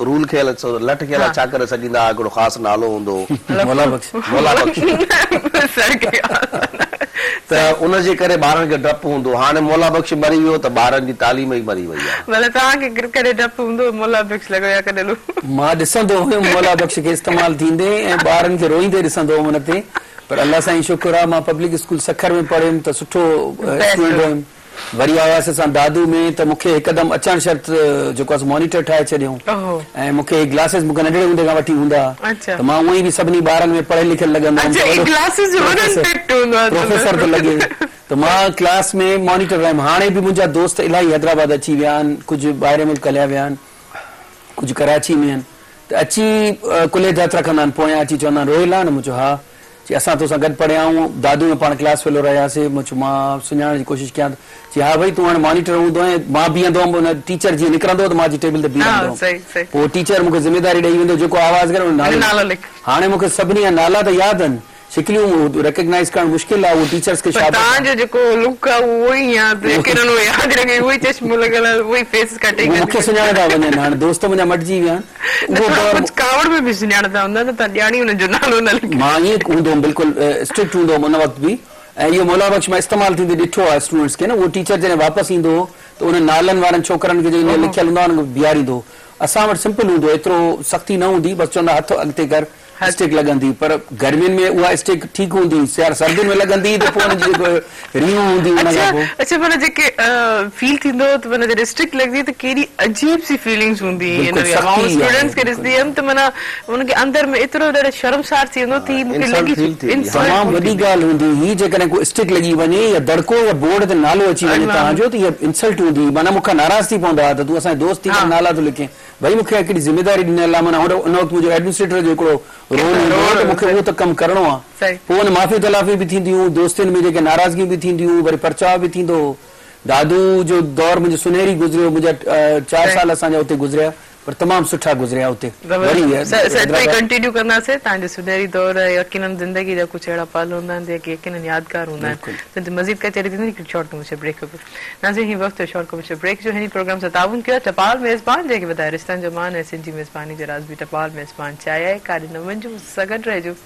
رول کي لٺ کي الائي ڇا ڪري سڏيندا ها هڪڙو خاص نالو هوندو هو. مولا بخش. مولا بخش. سر کي ته ان جي ڪري ٻارن کي ڊپ هوندو هو. هاڻي مولا بخش مري ويو ته ٻارن جي تعليم ئي مري وئي آهي. ڀلا توهان کي ڪڏهن ڊپ هوندو هو مولا بخش لڳو يا ڪڏهن لو. مان ڏسندو هيم مولا بخش کي استعمال ٿيندي ۽ ٻارن کي روئيندي ڏسندو هيم ان تي پر الله سائين شڪر آ مان پبلڪ اسڪول سکر ۾ پڙهيم ته سٺو اسٽوڊنٽ هيم. وري آياسين اسان دادو ۾ ته مون کي هڪدم اچڻ شرط جيڪو آهي سو مانيٽر ٺاهي ڇڏيائون ۽ مون کي هي گلاسز مون کي ننڍڙي هوندي کان وٺي هوندا ها ته مان هونئن ئي به سڀني ٻارن ۾ پڙهيل لکيل لڳندو هوم ته وڏو پروفيسر ٿو لڳي ته مان ڪلاس ۾ مانيٽر رهيم هاڻي به منهنجا دوست الاهي حيدرآباد اچي ويا آهن ڪجهه ٻاهرين ملڪ هليا ويا آهن ڪجهه ڪراچي ۾ آهن ته اچي ڪلهي تي هٿ رکندا آهن پويان اچي چوندا آهن روهيل آهي نه مون چيو ها چي اسان توسان گڏ پڙهيا آهيون دادو ۾ پاڻ ڪلاس فيلو رهياسي مون چيو مان سڃاڻڻ جي ڪوشش ڪيان ته چي ها ڀئي تون هاڻي مانيٽر هوندو هئين مان بيهندو هئم ان ٽيچر جيئن نڪرندو هو ته مان اچي ٽيبل تي بيهي رهندو هئم پوء ٽيچر مون کي ذميداري ڏئي ويندو جيڪو آواز ڪري ان جو نالو لک هاڻي مون کي سڀني جا نالا ته ياد آهن شڪليون ريڪگنائيز ڪرڻ مشڪل آهي اهو ٽيچرس کي پر شابس توهان جو جيڪو لڪ آهي اهو ئي آهي ته يقينن اهو ياد رکي اهو ئي چشمو لڳل آهي اهو ئي فيس ڪٽنگ اهو مون کي سڃاڻي ٿا وڃن هاڻي دوست منهنجا مٽجي ويا آهن نه اهو ٿورو دور ڪجهه ڪاوڙ ۾ به سڃاڻندا هوندا نه توهان ڄاڻي انهن جو نالو نه لکيو. مان ائين هوندو هوم بلڪل اسٽرڪٽ هوندو هوم ان وقت به ۽ اهو مولا بخش مان استعمال ٿيندي ڏٺو آهي اسٽوڊنٽس کي نه اهو ٽيچر جڏهن واپس ايندو هو ته انهن نالن وارن ڇوڪرن کي جيڪي لکيل هوندا هئا انهن کي بيهاريندو هو اسان وٽ سمپل هوندو هو ايترو سختي نه هوندي بس چوندا هٿ اڳتي ڪر اسٽڪ لڳندي پر گرمين ۾ اها اسٽڪ ٺيڪ هوندي سيار سردين ۾ لڳندي ته پوء ان جي جيڪو ريهون هوندي ان اڇا کان پوء. اڇا معنيٰ جيڪي فيل ٿيندو هو ته معنيٰ جڏهن اسٽڪ لڳندي ته ڪيڏي عجيب سي فيلنگس هوندي هئي بلڪل ان سختي مان آهي اسٽوڊنٽس کي بلڪل ڏسندي هيم ته معنيٰ ان کي اندر ۾ ايترو ڏاڍو شرمسار ٿي ويندو ته هي مون کي انسلٽ لڳي فيل ٿيندي انسلٽ تمام فيل وڏي ٿيندي. ڳالهه هوندي هئي جيڪڏهن ڪو اسٽڪ لڳي وڃي يا دڙڪو يا بورڊ تي نالو اچي وڃي توهان جو ته اها انسلٽ هوندي هئي معنيٰ مون کان ناراض ٿي پوندا هئا ته تون اسان جو دوست ٿي ڪري نالا ٿو لکين. ڀئي مون کي هڪڙي ذميداري ڏنل آ معنيٰ ان وقت منهنجو ايڊمنسٽريٽر جو هڪڙو رول هوندو هو ته مون کي اهو ته ڪم ڪرڻو آ پوء ان معافيون تلافيون به ٿينديون هيون دوستين ۾ جيڪي ناراضگيون به ٿينديون هيون وري پرچاء به ٿيندو هو دادو جو دور منهنجو سنهري گذريو منهنجا چار سال اسان جا اتي گذريا پر تمام سٺا گذريا اتي وري سر اتي ئي حيدرآباد. ڪنٽينيو ڪنداسين توهان جو سنهري دور يقينن زندگي جا ڪجهه اهڙا پل هوندا آهن جيڪي يقينن يادگار هوندا آهن بلڪل. مزيد ڪچهري ٿيندي هڪڙي شارٽ ڪمرشل بريڪ کان پوء. ناظرين هي وقت شارٽ ڪمرشل بريڪ جو هن پروگرام سان تعاون ڪيو آهي ٽپال ميزبان جنهن کي وڌائي رشتن جو مان ۽ سنڌ جي ميزباني جو راز به ٽپال ميزبان چاء آهي ڪاڏي نه وڃجو مون سان گڏ رهجو.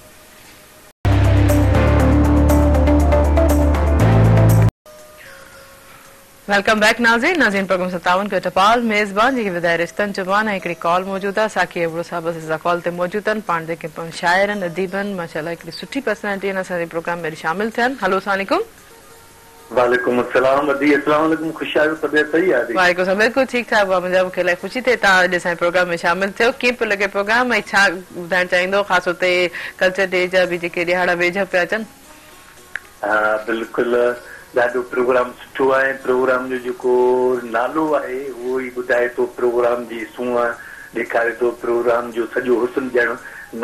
Welcome back ناظرين ناظرين پروگرام سان تعاون ڪيو ٽپال ميزبان جنهن کي وڌائي رشتن جو مان ۽ هڪڙي ڪال موجود آهي ساقي ابڙو صاحب اسان سان ڪال تي موجود آهن پاڻ جيڪي شاعر آهن اديب آهن ماشاءالله هڪڙي سٺي پرسنالٽي آهن اسان جي پروگرام ۾ اڄ شامل ٿيا آهن هلو السلام عليڪم. وعليڪم السلام ادي اسلام عليڪم خوش آهيو طبيعت صحيح آهي ادي. وعليڪم السلام بلڪل ٺيڪ ٺاڪ ڀاء منهنجا مونکي الاهي خوشي ٿئي توهان اڄ اسان جي پروگرام ۾ شامل ٿيو ڪيئن پيو لڳي پروگرام ۽ ڇا ٻڌائڻ چاهيندو خاص طور تي ڪلچر ڊي جا به جيڪي ڏهاڙا ويجها پيا اچن. ها بلڪل ڏاڍو پروگرام سٺو آهي ۽ پروگرام جو جيڪو نالو آهي اهو ئي ٻڌائي ٿو پروگرام جي سونهن ڏيکاري ٿو پروگرام جو سڄو حسن ڄڻ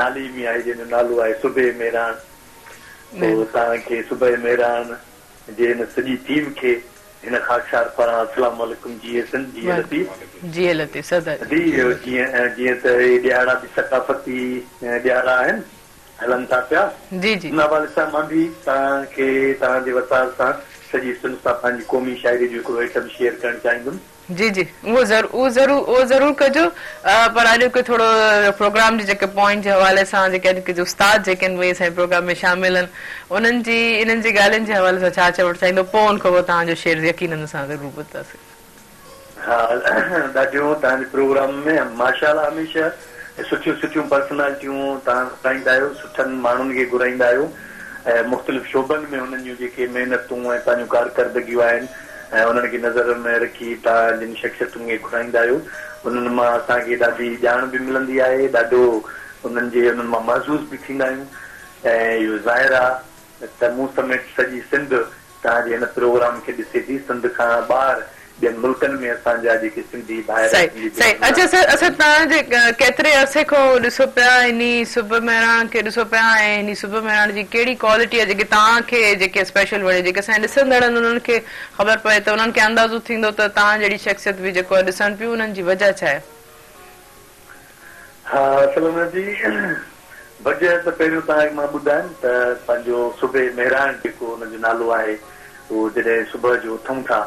نالي ۾ آهي جنهن جو نالو آهي صبح مهراڻ پوء توهان کي صبح مهراڻ جي هن سڄي ٽيم کي هن خاڪسار پاران السلام عليڪم جيئي سنڌ جيئي لطيف. جيئي لطيف سدا جي جيئن جيئن ته هي ڏهاڙا به ثقافتي ڏهاڙا آهن هلن ٿا پيا جي جي. ان حوالي سان مان به توهان کي توهان جي وساهت سان سڄي سنڌ سان پنهنجي قومي شاعري جو هڪڙو آئٽم شيئر ڪرڻ چاهيندم. جي جي اهو ضرور اهو ضرور اهو ضرور ڪجو پر اڄ ڪي ٿورو پروگرام جي جيڪي پوائنٽ جي حوالي سان جيڪي اڄ ڪي استاد جيڪي آهن اهي اسان جي پروگرام ۾ شامل آهن انهن جي انهن جي ڳالهين جي حوالي سان ڇا چوڻ چاهيندو پوء ان کان پوء توهان جو شعر يقينن اسان ضرور ٻڌنداسين. ها ڏاڍيون توهان جي پروگرام ۾ ماشاءالله هميشه سٺيون سٺيون پرسنالٽيون توهان گهرائيندا آهيو سٺن ماڻهن کي گهرائيندا آهيو ۽ مختلف شعبن ۾ انهن جون جيڪي محنتون ۽ پنهنجون ڪارڪردگيون آهن ۽ انهن کي نظر ۾ رکي توهان جن شخصيتن کي گهرائيندا آهيو انهن مان اسان کي ڏاڍي ڄاڻ به ملندي آهي ڏاڍو انهن جي انهن مان محظوظ به ٿيندا آهيون ۽ اهو ظاهر آهي ته مون سميت سڄي سنڌ توهان جي هن پروگرام کي ڏسي ٿي سنڌ کان ٻاهر ٻين ملڪن ۾ اسان جا جيڪي سنڌي ڀائر ۽ صحيح سنڌي صحيح ڀينرون اڇا آهن. سر اسان توهان جي ڪيتري عرصي کان ڏسو پيا انهي صبح مهراڻ کي ڏسو پيا ۽ انهي صبح مهراڻ جي ڪهڙي ڪوالٽي آهي جيڪي توهان کي جيڪي اسپيشل وڻي جيڪي اسان جي ڏسندڙ آهن انهن کي خبر پئي ته انهن کي اندازو ٿيندو ته توهان جهڙي شخصيت به جيڪو آهي ڏسن پيون انهن جي وجه ڇا آهي. ها سلونا جي وجه ته پهريون توهان کي مان ٻڌايم ته پنهنجو صبح مهراڻ جيڪو ان جو نالو آهي اهو جڏهن صبح جو اٿون ٿا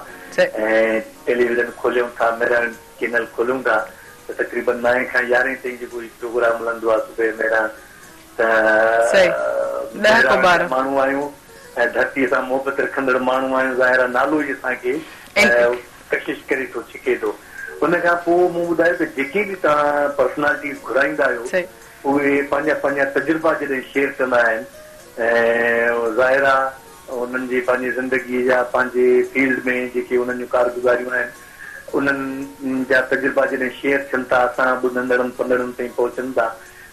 ۽ ٽيليويزن کوليون ٿا مهراڻ چينل کوليون ٿا ته تقريبن نائين کان يارهين تائين جيڪو هي پروگرام هلندو آهي صبح مهراڻ ته مهراڻ جا ماڻهو آهيون ۽ ڌرتيء سان محبت رکندڙ ماڻهو آهيون ظاهر آهي نالو ئي اسان کي ڪشش ڪري ٿو ڇڪي ٿو. ان کان پوء مون ٻڌايو ته جيڪي به توهان پرسنالٽيز گهرائيندا آهيو اهي پنهنجا پنهنجا تجربا جڏهن شيئر ڪندا آهن ۽ ظاهر آهي انهن جي پنهنجي زندگيء جا پنهنجي فيلڊ ۾ جيڪي انهن جون ڪارگذاريون آهن انهن جا تجربا جڏهن شيئر ٿين ٿا اسان ٻڌندڙن پڙهندڙن تائين پهچن ٿا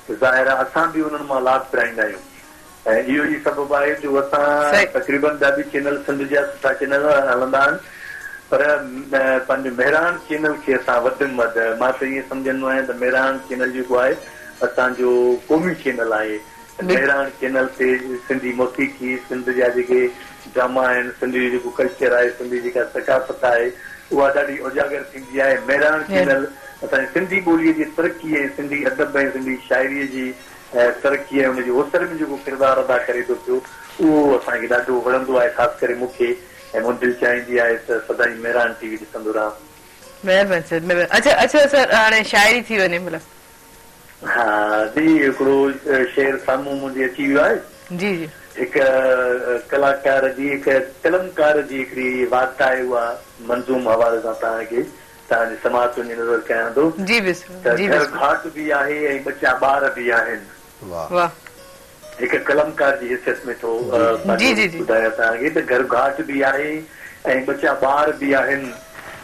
ته ظاهر آهي اسان به انهن مان لاڀ پرائيندا آهيون ۽ اهو ئي سبب آهي جو اسان تقريبن ٻيا به چينل سنڌ جا سٺا چينل هلندا آهن پر پنهنجو مهراڻ چينل کي اسان وڌ ۾ وڌ مان ته ائين سمجهندو آهيان ته مهراڻ چينل جيڪو آهي اسان جو قومي چينل آهي مهراڻ چينل تي سنڌي موسيقي، سنڌ جا جيڪي ڊراما آهن، سنڌ جو جيڪو ڪلچر آهي، سنڌ جي جيڪا ثقافت آهي، اها ڏاڍي اجاگر ٿيندي آهي. مهراڻ چينل اسان جي سنڌي ٻوليء جي ترقي ۽ سنڌي ادب ۽ سنڌي شاعريء جي ترقي ۽ ان جي اوسر ۾ جيڪو ڪردار ادا ڪري ٿو پيو، اهو اسان کي ڏاڍو وڻندو آهي، خاص ڪري مون کي ۽ منهنجي دل چاهيندي آهي ته سدائين مهراڻ ٽي وي ڏسندو رهان. مهرباني سر مهرباني. اڇا اڇا سر هاڻي شاعري ٿي وڃي ڀلا. ها جي هڪڙو شعر سامهون منهنجي اچي ويو آهي. جي جي. هڪ ڪلاڪار جي هڪ قلمڪار جي هڪڙي وات آهي اها منظوم حوالي سان توهان کي توهان جي سماعتن جي نذر ڪيان ٿو جي بسم ته جي گهر بسم. گهاٽ به آهي ۽ ٻچا ٻار به آهن. واه. واه. هڪ قلمڪار جي حيثيت ۾ ٿو جي پنهنجو جي جي. ٻڌايان توهان کي ته گهر گهاٽ به آهي ۽ ٻچا ٻار به آهن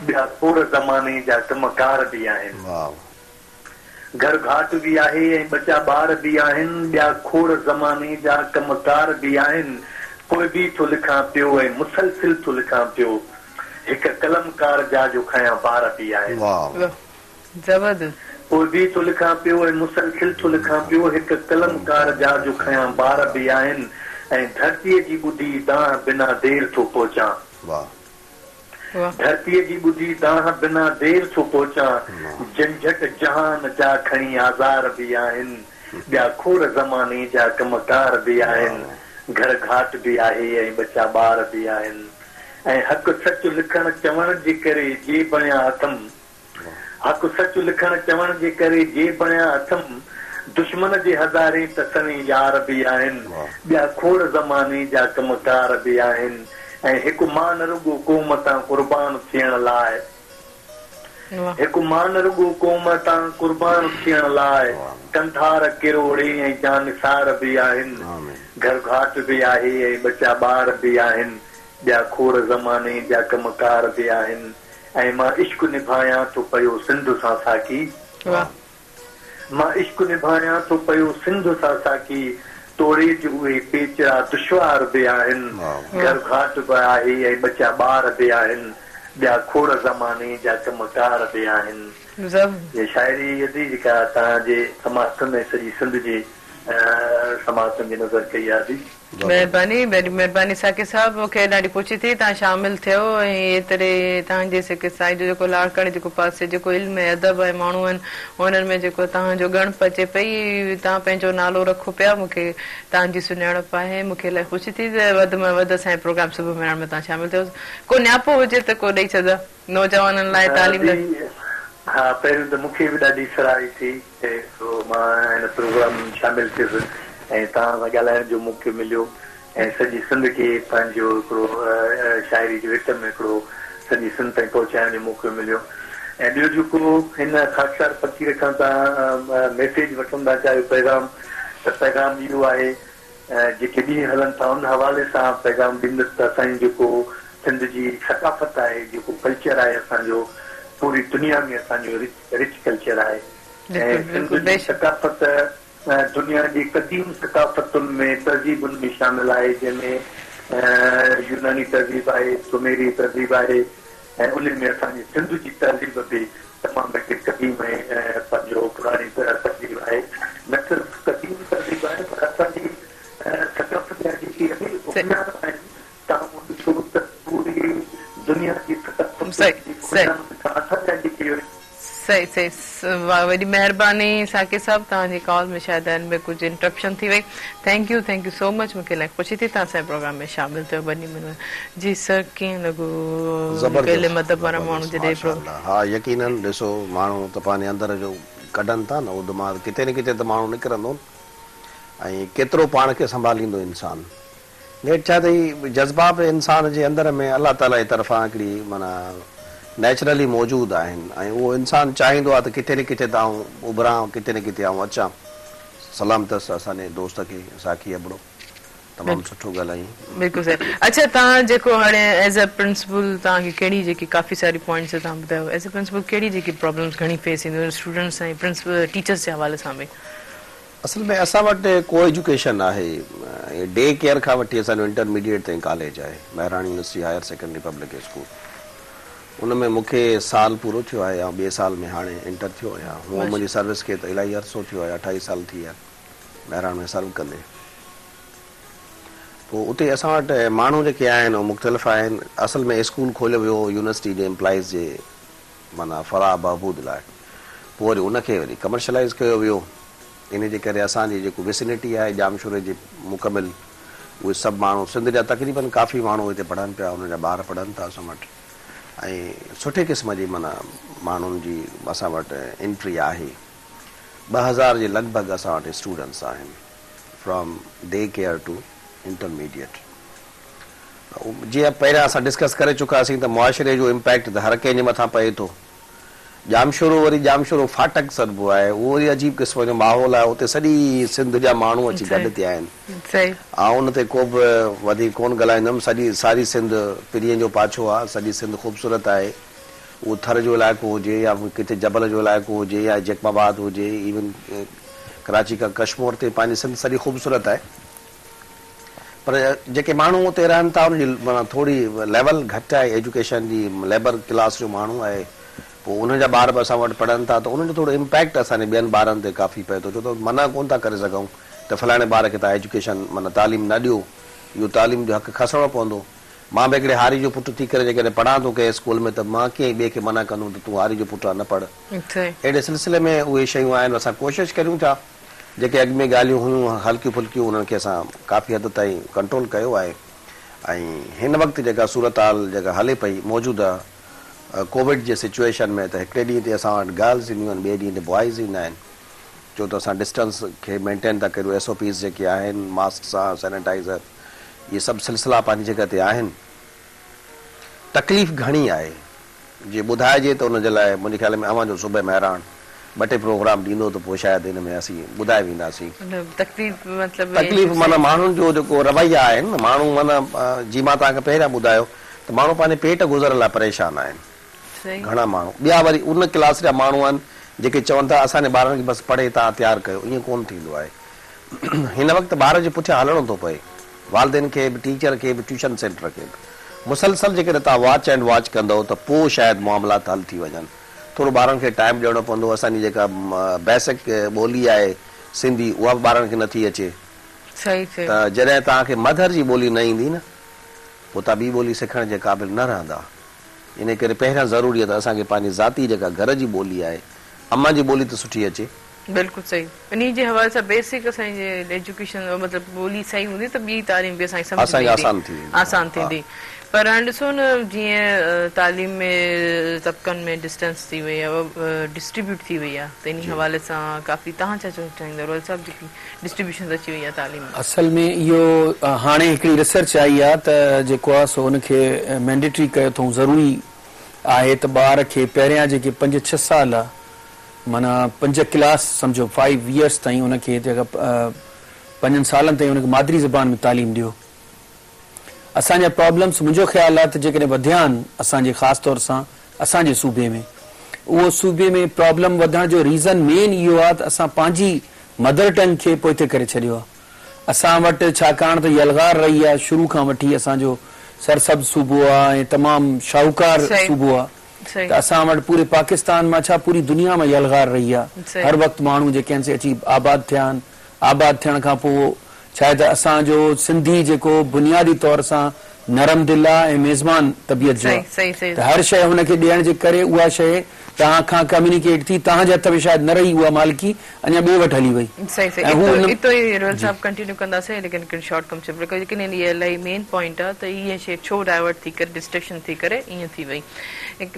ٻيا کوڙ زماني جا ڪم ڪار به آهن. واه. گهر گهاٽ به آهي ۽ ٻچا ٻار به آهن، ٻيا کوڙ زماني جا ڪم ڪار به آهن، پوء به ٿو لکان پيو ۽ مسلسل ٿو لکان پيو، هڪ قلمڪار جا جو کنيا بار به آهن. واهه. زبردست. پوء به ٿو لکان پيو ۽ مسلسل ٿو لکان پيو، هڪ قلمڪار جا جو کنيا بار به آهن ۽ ڌرتيء جي ٻڌي دانهن بنا دير ٿو پهچان. واهه. ڌرتيء جي ٻڌي دانهن بنا دير ٿو پهچان، جهنجهٽ جهان جا کڻي آزار به آهن، ٻيا کوڙ زماني جا ڪم ڪار به آهن، گهر گهاٽ به آهي ۽ ٻچا ٻار به آهن ۽ حق سچ لکڻ چوڻ جي ڪري جي بڻيا اٿم. حق سچ لکڻ چوڻ جي ڪري جي بڻيا اٿم، دشمن جي هزارين ته سوين يار به آهن، ٻيا کوڙ زماني جا ڪم ڪار به آهن ۽ هڪ مان نه رڳو قوم تان قربان ٿيڻ لاء هڪ مان نه رڳو قوم تان قربان ٿيڻ لاء ڪنڌار ڪروڙين ۽ جانثار به آهن، گهر گهاٽ به آهي ۽ ٻچا ٻار به آهن، ٻيا کوڙ زماني جا ڪم ڪار به آهن. ۽ مان عشق نڀايان ٿو پيو سنڌ سان ساقي. واھ. مان عشق نڀايان ٿو پيو سنڌ سان ساقي توڙي جو اهي پيچرا دشوار به آهن گهر گهاٽ به آهي ۽ ٻچا ٻار به آهن ٻيا کوڙ زماني جا ڪم ڪار به آهن. هيء شاعري ادي جيڪا توهان جي سماعتن ۽ سڄي سنڌ جي سماعتن جي نذر ڪئي آهي ادي. مهرباني وڏي مهرباني ساقي صاحب مون کي ڏاڍي خوشي ٿي توهان شامل ٿيو ۽ ايتري توهان جي سڪ سائين جو جيڪو لاڙڪاڻي جيڪو پاسي جيڪو علم ۽ ادب ۽ ماڻهو آهن انهن ۾ جيڪو توهان جو ڳڻپ اچي پئي توهان پنهنجو نالو رکو پيا مون کي توهان جي سڃاڻپ آهي مون کي الاهي خوشي ٿي ته وڌ ۾ وڌ اسان جي پروگرام صبح مهراڻ ۾ توهان شامل ٿيو ڪو نياپو هجي ته ڪو ڏئي ڇڏيو نوجوانن لاء تعليم لاء. ها پهريون ته مون کي به ڏاڍي سرهائي ٿي. جو مان هن پروگرام ۾ شامل ٿيس ۽ توهان سان ڳالهائڻ جو موقعو مليو ۽ سڄي سنڌ کي پنهنجو هڪڙو شاعري جو آئٽم هڪڙو سڄي سنڌ تائين پهچائڻ جو موقعو مليو ۽ ٻيو جيڪو هن خاڪسار فقير کان توهان ميسيج وٺڻ ٿا چاهيو پيغام ته پيغام اهو آهي جيڪي ڏينهن هلن ٿا ان حوالي سان پيغام ڏيندس ته اسان جي جيڪو سنڌ جي ثقافت آهي جيڪو ڪلچر آهي اسان جو پوري دنيا ۾ اسان جو رچ ڪلچر آهي ۽ سنڌ جي ثقافت دنيا جي قديم ثقافتن ۾ تهذيبن ۾ شامل آهي جنهن ۾ يوناني تهذيب آهي سميري تهذيب آهي ۽ انهي ۾ اسان جي سنڌ جي تهذيب به تمام هڪ قديم ۽ پنهنجو پراڻي تهذيب آهي نه صرف قديم تهذيب آهي پر اسان جي ثقافت جا جيڪي اهي اهڃاڻ آهن توهان اهو ڏسو ته پوري دنيا جي ثقافتن جي اهڃاڻن کان اسان جا جيڪي صحيح صحيح واھ وڏي مهرباني ساقي صاحب توهان جي ڪال ۾ شايد ان ۾ ڪجهه انٽرپشن ٿي وئي thank you thank you so much مونکي الاهي خوشي ٿي توهان اسان جي پروگرام ۾ شامل ٿيو ٻنهي ۾ جي سر ڪيئن لڳو علم ادب وارا ماڻهو زبردست جڏهن ماشاءالله ها يقينن ڏسو ماڻهو ته پنهنجي اندر جو ڪڍن ٿا نه اڌما ڪٿي نه ڪٿي ته ماڻهو نڪرندو نه ۽ ڪيترو پاڻ کي سنڀاليندو انسان. نيٺ ڇا ته هي جذبا به انسان جي اندر ۾ الله تعاليٰ جي طرفان هڪڙي معنيٰ نيچرلي موجود آهن ۽ اهو انسان چاهيندو آهي ته ڪٿي نه ڪٿي ته آئون اڀران ڪٿي نه ڪٿي آئون اچان. سلام اٿس اسان جي دوست کي ساقي ابڙو تمام سٺو ڳالهايائين. بلڪل صحيح اڇا توهان جيڪو هاڻي ايز ا پرنسپل توهان کي ڪهڙي جيڪي ڪافي ساري پوائنٽس توهان ٻڌايو ايز ا پرنسپل ڪهڙي جيڪي پرابلمس گهڻي فيس اينديون آهن اسٽوڊنٽس ۽ پرنسپل ٽيچرس جي حوالي سان به. اصل ۾ اسان وٽ ڪو ايجوڪيشن آهي ۽ ڊي ڪيئر کان وٺي اسان جو انٽرميڊيٽ تائين ڪاليج آهي Mehran university higher secondary public school ان ۾ مون کي سال پورو ٿيو آهي آئون ٻئي سال ۾ هاڻي انٽر ٿيو آهيان هونء منهنجي سروس کي ته الاهي عرصو ٿيو آهي اٺائي سال ٿي ويا آهن مهراڻ ۾ سرو ڪندي پوء اتي اسان وٽ ماڻهو جيڪي آهن اهي مختلف آهن اصل ۾ اسڪول کوليو ويو هو يونيورسٽي جي امپلائيز جي معنيٰ فلاح بهبود لاء پوء وري ان کي وري ڪمرشلائيز ڪيو ويو ان جي ڪري اسان جي جيڪو وسنٽي آهي ڄامشوري جي مڪمل اهي سڀ ماڻهو سنڌ جا تقريبن ڪافي ماڻهو هتي پڙهن پيا انهن جا ٻار پڙهن ٿا اسان وٽ ۽ سٺي قسم جي معنيٰ ماڻهن جي اسان وٽ انٽري آهي 2000 جي لڳ ڀڳ اسان وٽ اسٽوڊنٽس آهن from day care to intermediate جيئن پهريان اسان ڊسڪس ڪري چڪاسين ته معاشري جو امپيڪٽ ته هر ڪنهن جي مٿان پئي ٿو. ڄامشورو وري ڄامشورو ڦاٽڪ سڏبو آهي، اهو وري عجيب قسم جو ماحول آهي، اتي سڄي سنڌ جا ماڻهو اچي گڏ ٿيا آهن. آئون ان تي ڪو به وڌيڪ ڪونه ڳالهائيندم، سڄي ساري سنڌ پرينء جو پاڇو آهي، سڄي سنڌ خوبصورت آهي، اهو ٿر جو علائقو هجي يا ڪٿي جبل جو علائقو هجي يا جيڪب آباد هجي، ايون ڪراچي کان ڪشمور تائين پنهنجي سنڌ سڄي خوبصورت آهي. پر جيڪي ماڻهو اتي رهن ٿا انهن جي معنيٰ ٿوري ليول گهٽ آهي ايجوڪيشن جي ليبر ڪلاس جو ماڻهو آهي پوء انهن جا ٻار به اسان وٽ پڙهن ٿا ته انهن جو ٿورو امپيڪٽ اسان جي ٻين ٻارن تي ڪافي پئي ٿو ڇو ته منع ڪونه ٿا ڪري سگهون ته فلاڻي ٻار کي توهان ايجوڪيشن معنيٰ تعليم نه ڏيو اهو تعليم جو حق کسڻو پوندو مان به هڪڙي هاري جو پٽ ٿي ڪري جيڪڏهن پڙهان ٿو ڪنهن اسڪول ۾ ته مان ڪيئن ٻئي کي منع ڪندم ته تون هاري جو پٽ آهي نه پڙهه اهڙي سلسلي ۾ اهي شيون آهن اسان ڪوشش ڪريون ٿا جيڪي اڳ ۾ ڳالهيون هيون هلڪيون ڦلڪيون انهن کي اسان ڪافي حد تائين ڪنٽرول ڪيو آهي ۽ هن وقت جيڪا صورتحال جيڪا هلي پئي موجوده ڪووڊ جي سچوئيشن ۾ ته هڪڙي ڏينهن تي اسان وٽ گرلز اينديون آهن ٻئي ڏينهن تي بوائز ايندا آهن ڇو ته اسان ڊسٽنس کي مينٽين ٿا ڪريون ايس او پيز جيڪي آهن ماسڪ سان سينيٽائزر اهي سڀ سلسلا پنهنجي جڳهه تي آهن تڪليف گهڻي آهي جي ٻڌائجي ته ان جي لاء منهنجي خيال ۾ اوهان جو صبح مهراڻ ٻه ٽي پروگرام ڏيندو ته پوء شايد ان ۾ اسين ٻڌائي وينداسين. تڪليف مطلب تڪليف معنيٰ ماڻهن جو جيڪو رويا آهن نه ماڻهو معنيٰ جي مان توهان کي پهريان ٻڌايو ته ماڻهو پنهنجي پيٽ گذر لاء پريشان آهن گهڻا ماڻهو ٻيا وري ان ڪلاس جا ماڻهو آهن جيڪي چون ٿا اسان جي ٻارن کي بس پڙهي توهان تيار ڪيو ائين ڪونه ٿيندو آهي هن وقت ٻار جي پٺيان هلڻو ٿو پئي والدين کي به ٽيچر کي به ٽيوشن سينٽر کي به مسلسل جيڪڏهن توهان واچ اينڊ واچ ڪندؤ ته پوء شايد معاملات حل ٿي وڃن. ٿورو ٻارن کي ٽائيم ڏيڻو پوندو. اسان جي جيڪا بيسڪ ٻولي آهي سنڌي اها به ٻارن کي نٿي اچي ته جڏهن توهان کي مڌر جي ٻولي نه ايندي نه پوء توهان ٻي ٻولي سکڻ جي قابل نه رهندا. انهي ڪري پهريان ضروري آهي ته اسان کي پنهنجي ذاتي جيڪا گهر جي ٻولي آهي امان جي ٻولي ته سٺي اچي. بلڪل صحيح انهي جي حوالي سان بيسڪ اسان جي ايجوڪيشن مطلب ٻولي صحيح هوندي ته ٻي تعليم به اسان کي سمجهه ۾ ايندي آسان ٿيندي پر هاڻي ڏسو نه جيئن تعليم ۾ طبقن ۾ ڊسٽنس ٿي وئي آهي ڊسٽريبيوٽ ٿي وئي آهي ته انهي حوالي سان ڪافي توهان ڇا چوڻ چاهيندا روحيل صاحب جيڪي ڊسٽريبيوشن اچي وئي آهي تعليم ۾. اصل ۾ اهو هاڻي هڪڙي ريسرچ آئي آهي ته جيڪو آهي سو ان کي مينڊيٽري ڪيو اٿئون ضروري آهي ته ٻار کي پهريان جيڪي پنج ڇهه سال معنيٰ پنج ڪلاس سمجهو فائيو يئرس تائين ان کي جيڪا پنجن سالن تائين ان کي مادري زبان ۾ تعليم ڏيو. اسان جا پرابلمس منهنجو خيال آهي ته جيڪڏهن وڌيا آهن اسان جي خاص طور سان اسان جي صوبي ۾ اهو صوبي ۾ پرابلم وڌڻ جو ريزن مين اهو آهي ته اسان پنهنجي مدر ٽنگ کي پوئتي ڪري ڇڏيو آهي. اسان وٽ ڇاڪاڻ ته يلغار رهي آهي شروع کان وٺي اسان جو سرسبز صوبو آهي ۽ تمام شاهوڪار صوبو آهي. ته اسان وٽ پوري پاڪستان مان ڇا پوري دنيا مان يلغار رهي آ هر وقت ماڻهو جيڪي آهن سي اچي آباد ٿيا آهن آباد ٿيڻ کان پوء ڇا آهي ته اسان جو سنڌي جيڪو بنيادي طور سان نرم دل آ ۽ ميزبان طبيعت جو آ ته هر شيء هن کي ڏيڻ جي ڪري اها شيء توهان کان ڪميونيڪيٽ ٿي توهان جي هٿ ۾ شايد نه رهي اها مالڪي اڃا ٻئي وٽ هلي وئي صحيح صحيح ۽ هو ان اتو ئي روحيل صاحب ڪنٽينيو ڪنداسين ليڪن هڪڙي شارٽ ڪمرشل بريڪ ليڪن هي الاهي مين پوائنٽ آ ته هي شيء ڇو ڊائيورٽ ٿي ڪري ڊسٽريڪشن ٿي ڪري ائين ٿي وئي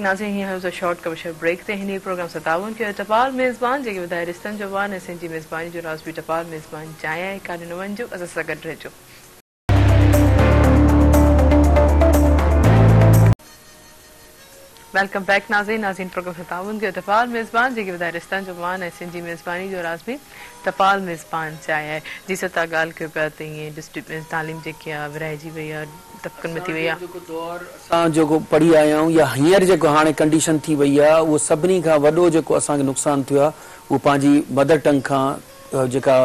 ناظرين هينئر هلون ٿا شارٽ ڪمرشل بريڪ تي هن ئي پروگرام سان تعاون ڪيو آهي ٽپال ميزبان جيڪي وڌائي رشتن جو وار ۽ سنڌ جي ميزباني جو راز به ٽپال ميزبان چانهه آهي ڪا ڏنو وڃجو اسان سان گڏ رهجو. Welcome back ناظرين ناظرين پروگرام سان تعاون ڪيو ٽپال ميزبان جيڪي وڌائي رشتن جو مان ۽ سنڌ جي ميزباني جو راز به ٽپال ميزبان چاء آهي جي سر توهان ڳالهه ڪيو پيا ته ائين ڊسٽري تعليم جيڪي آهي ورهائجي وئي آهي طبقن ۾ ٿي وئي آهي. جيڪو دور اسان جيڪو پڙهي آيا آهيون يا هينئر جيڪو هاڻي ڪنڊيشن ٿي وئي آهي اهو سڀني کان وڏو جيڪو اسان کي نقصان ٿيو آهي اهو پنهنجي مدر ٽنگ کان جيڪا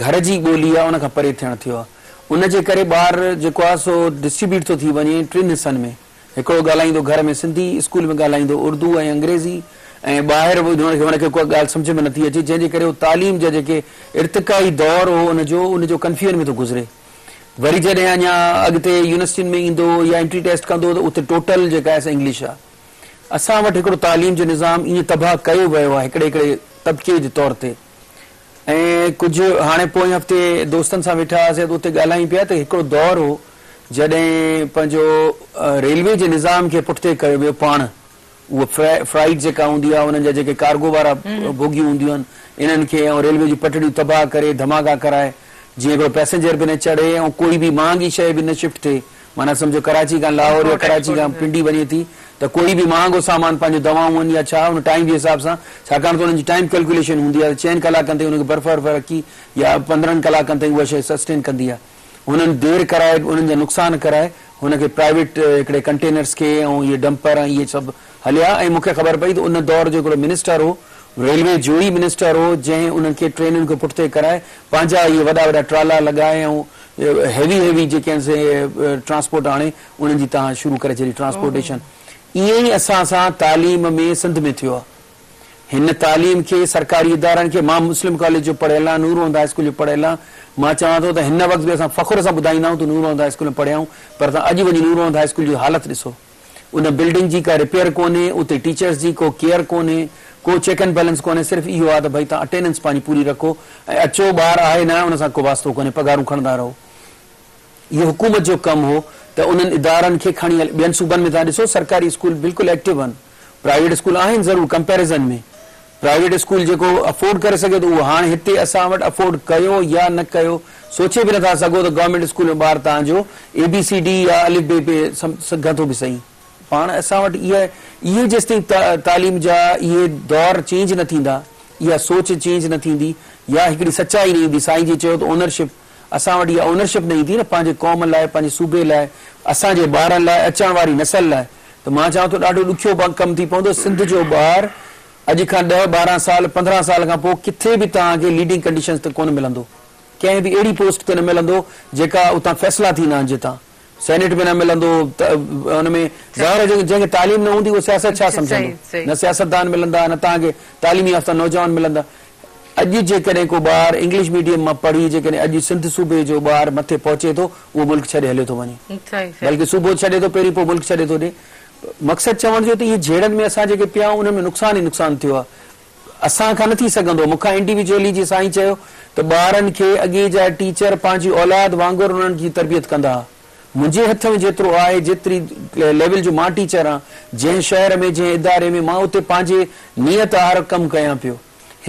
گهر جي ٻولي آهي ان کان پري ٿيڻ ٿيو آهي ان جي ڪري ٻار جيڪو آهي سو ڊسٽريبيوٽ ٿو ٿي وڃي ٽن حصن ۾ هڪڙو ڳالهائيندو گهر ۾ سنڌي، اسڪول ۾ ڳالهائيندو اردو ۽ انگريزي ۽ ٻاهر به هن کي ڪا ڳالهه سمجهه ۾ نٿي اچي جنهن جي ڪري هو تعليم جا جيڪي ارتقائي دور هو ان جو ان جو ڪنفيوزن ۾ ٿو گذري. وري جڏهن اڃا اڳتي يونيورسٽين ۾ ايندو يا انٽري ٽيسٽ ڪندو ته اتي ٽوٽل جيڪا آهي سا انگلش آهي. اسان وٽ هڪڙو تعليم جو نظام ائين تباهه ڪيو ويو آهي هڪڙي هڪڙي طبقي جي طور تي ۽ ڪجهه هاڻي پوئين هفتي دوستن سان ويٺا هئاسين ته اتي ڳالهايون پيا ته هڪڙو دور هو جڏهن پنهنجو ريلوي جي نظام کي پٺتي ڪيو ويو پاڻ اهو فرائيٽ جيڪا هوندي آهي انهن جا جيڪي ڪارگو وارا بوگيون هونديون آهن انهن کي ۽ ريلوي جون پٽڙيون تباهه ڪري ڌماڪا ڪرائي جيئن هڪڙو پئسينجر به نه چڙهي ۽ ڪوئي به مهانگي شيء به نه شفٽ ٿئي معنيٰ سمجهو ڪراچي کان لاهور يا ڪراچي کان پنڊي وڃي ٿي ته ڪوئي به مهانگو سامان پنهنجو دوائون آهن يا ڇا ان ٽائيم جي حساب سان ڇاڪاڻ ته انهن جي ٽائيم ڪيلڪيوليشن هوندي آهي ته چئن ڪلاڪن تائين ان کي برف ورف رکي يا 15 ڪلاڪن تائين اها شيء سسٽين ڪندي آهي هنن دير ڪرائي انهن جا نقصان ڪرائي هن کي پرائيويٽ هڪڙي ڪنٽينرس کي ۽ اهي ڊمپر ۽ اهي سڀ هليا ۽ مون کي خبر پئي ته ان دور جو هڪڙو منسٽر هو ريلوي جو ئي منسٽر هو جنهن انهن کي ٽرينن کي پٺتي ڪرائي پنهنجا اهي وڏا وڏا ٽرالا لڳائي ۽ هيوي هيوي جيڪي آهن سي ٽرانسپورٽ آڻي انهن جي تهان شروع ڪري ڇڏي ٽرانسپورٽيشن ائين ئي اسان سان تعليم ۾ سنڌ ۾ ٿيو آهي هن تعليم کي سرڪاري ادارن کي مان مسلم ڪاليج جو پڙهيل آهيان نور محمد هاء اسڪول جو پڙهيل آهيان مان چوان ٿو ته هن وقت به اسان فخر سان ٻڌائيندا آهيون ته نور محمد هاء اسڪول ۾ پڙهيا آهيون پر توهان اڄ وڃي نور محمد هاء اسڪول جي حالت ڏسو ان بلڊنگ جي ڪا رپيئر ڪونهي اتي ٽيچرس جي ڪو ڪيئر ڪونهي ڪو چيڪ اينڊ بيلنس ڪونهي صرف اهو آهي ته ڀئي توهان اٽينڊنس پنهنجي پوري رکو ۽ اچو ٻار آهي ناهي ان سان ڪو واسطو ڪونهي پگهارون کڻندا رهو اهو حڪومت جو ڪم هو ته انهن ادارن کي کڻي هلي. ٻين صوبن ۾ توهان ڏسو سرڪاري اسڪول بلڪل ايڪٽو آهن. پرائيويٽ اسڪول آهن ضرور ڪمپيريزن ۾ پرائيويٽ اسڪول جيڪو افورڊ ڪري سگهي ٿو اهو هاڻ هتي اسان وٽ افورڊ ڪيو يا نه ڪيو سوچي به نٿا سگهو ته گورنمينٽ اسڪول ۾ ٻار توهان جو اي بي سي ڊي يا الف بي بي سگهان ٿو به صحيح. پاڻ اسان وٽ اها اهي جيستائين تعليم جا اهي دور چينج نه ٿيندا اها سوچ چينج نه ٿيندي يا هڪڙي سچائي نه ايندي سائين جي چيو ته اونرشپ اسان وٽ اها اونرشپ نه ايندي نه پنهنجي قوم لاء پنهنجي صوبي لاء اسان جي ٻارن لاء اچڻ واري نسل لاء ته مان چوان ٿو ڏاڍو ڏکيو ڪم ٿي پوندو سنڌ جو ٻار اڄ کان 10 12 سال 15 سال کان پوء ڪٿي به توهان کي ليڊنگ ڪنڊيشنز تي ڪونه ملندو ڪنهن به اهڙي پوسٽ تي نه ملندو جيڪا اتان فيصلا ٿيندا آهن جتان سينيٽ ۾ نه ملندو ته ان ۾ ظاهر آهي جنهن کي تعليم نه هوندي اهو سياست ڇا سمجهندو نه سياستدان ملندا نه توهان کي تعليم يافته نوجوان ملندا اڄ جيڪڏهن ڪو ٻار انگلش ميڊيم مان پڙهي جيڪڏهن اڄ سنڌ صوبي جو ٻار مٿي پهچي ٿو اهو ملڪ ڇڏي هليو ٿو وڃي بلڪه صوبو ڇڏي ٿو پهرين پوء ملڪ ڇڏي ٿو ڏي مقصد چوڻ جو ته اهي جهيڙن ۾ اسان جيڪي پيا آهيون انهن ۾ نقصان ئي نقصان ٿيو آهي اسان کان نه ٿي سگهندو مون کان انڊيويجوئلي جيئن سائين چيو ته ٻارن کي اڳي جا ٽيچر پنهنجي اولاد وانگر انهن جي تربيت ڪندا ها منهنجي هٿ ۾ جيترو آهي جيتري ليول جو مان ٽيچر آهان جنهن شهر ۾ جنهن اداري ۾ مان اتي پنهنجي نيت آهر ڪم ڪيان پيو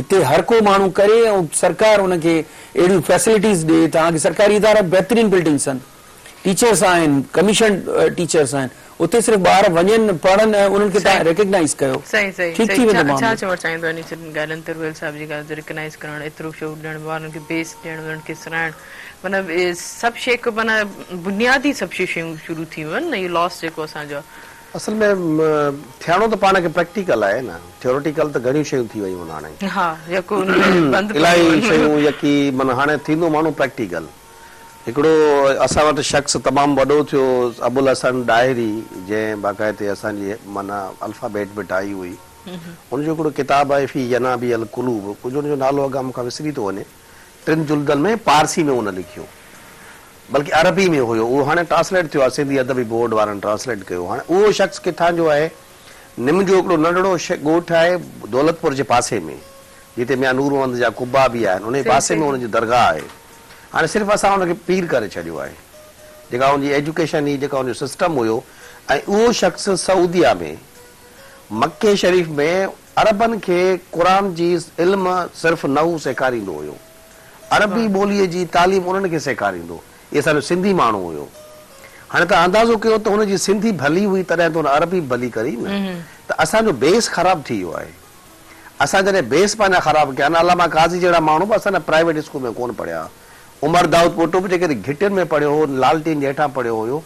هتي هر ڪو ماڻهو ڪري ۽ سرڪار ان کي اهڙيون فيسلٽيز ڏي توهان کي سرڪاري ادارا بهترين بلڊنگس آهن ٽيچرس آهن ڪميشنڊ ٽيچرس آهن اتي صرف ٻار وڃن پڙهن ۽ انهن کي توهان ريڪگنائيز ڪيو صحيح صحيح ٺيڪ ٿي صحيح ويندو ڇا معاملو. چوڻ چاهيندو انهي سڄين ڳالهين تي روحيل صاحب جي ڳالهه تي ريڪگنائيز ڪرڻ ايترو شعور ڏيڻ ٻارن کي بيس ڏيڻ انهن کي سرهائڻ معنيٰ سڀ شيء هڪ معنيٰ بنيادي سڀ شيون شروع ٿي ويون آهن نه اهو لاس جيڪو اسان جو آهي. اصل ۾ ٿيڻو ته پاڻ کي پريڪٽيڪل آهي نه ٿيوريٽيڪل ته گهڻيون شيون ٿي ويون آهن هاڻي ها يڪو ان ۾ بند پيون الاهي آهن. شيون يڪي معنيٰ هاڻي ٿيندو ماڻهو پريڪٽيڪل. هڪڙو اسان وٽ شخص تمام وڏو ٿيو ابوالحسن ڏاهري جنهن باقاعدي اسان جي معنيٰ الفابيٽ به ٺاهي هئي ان جو هڪڙو ڪتاب آهي في ينابيع القلوب ڪجهه ان جو نالو اڳيان مون کان وسري ٿو وڃي ٽن جلدن ۾ پارسي ۾ ان لکيو بلڪه عربي ۾ هيو اهو هاڻي ٽرانسليٽ ٿيو آهي سنڌي ادبي بورڊ وارن ٽرانسليٽ ڪيو هاڻي اهو شخص ڪٿان جو آهي نم جو هڪڙو ننڍڙو ڳوٺ آهي دولتپور جي پاسي ۾ جتي ميان نور محمد جا قبا به آهن انهي پاسي ۾ ان جي درگاهه آهي هاڻي صرف اسان ان کي پير ڪري ڇڏيو آهي جيڪا ان جي ايجوڪيشن هئي جيڪا ان جو سسٽم هيو ۽ اهو شخص سعوديه ۾ مڪي شريف ۾ عربن کي قرآن جي علم صرف نحو سيکاريندو هيو عربي ٻوليء جي تعليم انهن کي سيکاريندو هي اسان جو سنڌي ماڻهو هيو. هاڻي توهان اندازو ڪيو ته هن جي سنڌي ڀلي هئي تڏهن ته هن عربي به ڀلي ڪئي نه ته اسان جو بيس خراب ٿي ويو آهي. اسان جڏهن بيس پنهنجا خراب ڪيا نه علامه قاضي جهڙا ماڻهو به اسان جا پرائيويٽ اسڪول ۾ ڪونه پڙهيا. عمر دائود پوٽو به جيڪڏهن گهٽين ۾ پڙهيو هو، لالٽين جي هيٺان پڙهيو هيو،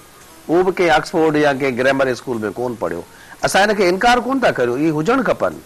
اهو به ڪنهن آڪسفورڊ يا ڪنهن گرامر اسڪول ۾ ڪونه پڙهيو. اسان ان کي انڪار ڪونه ٿا ڪريون، اهي هجڻ کپن.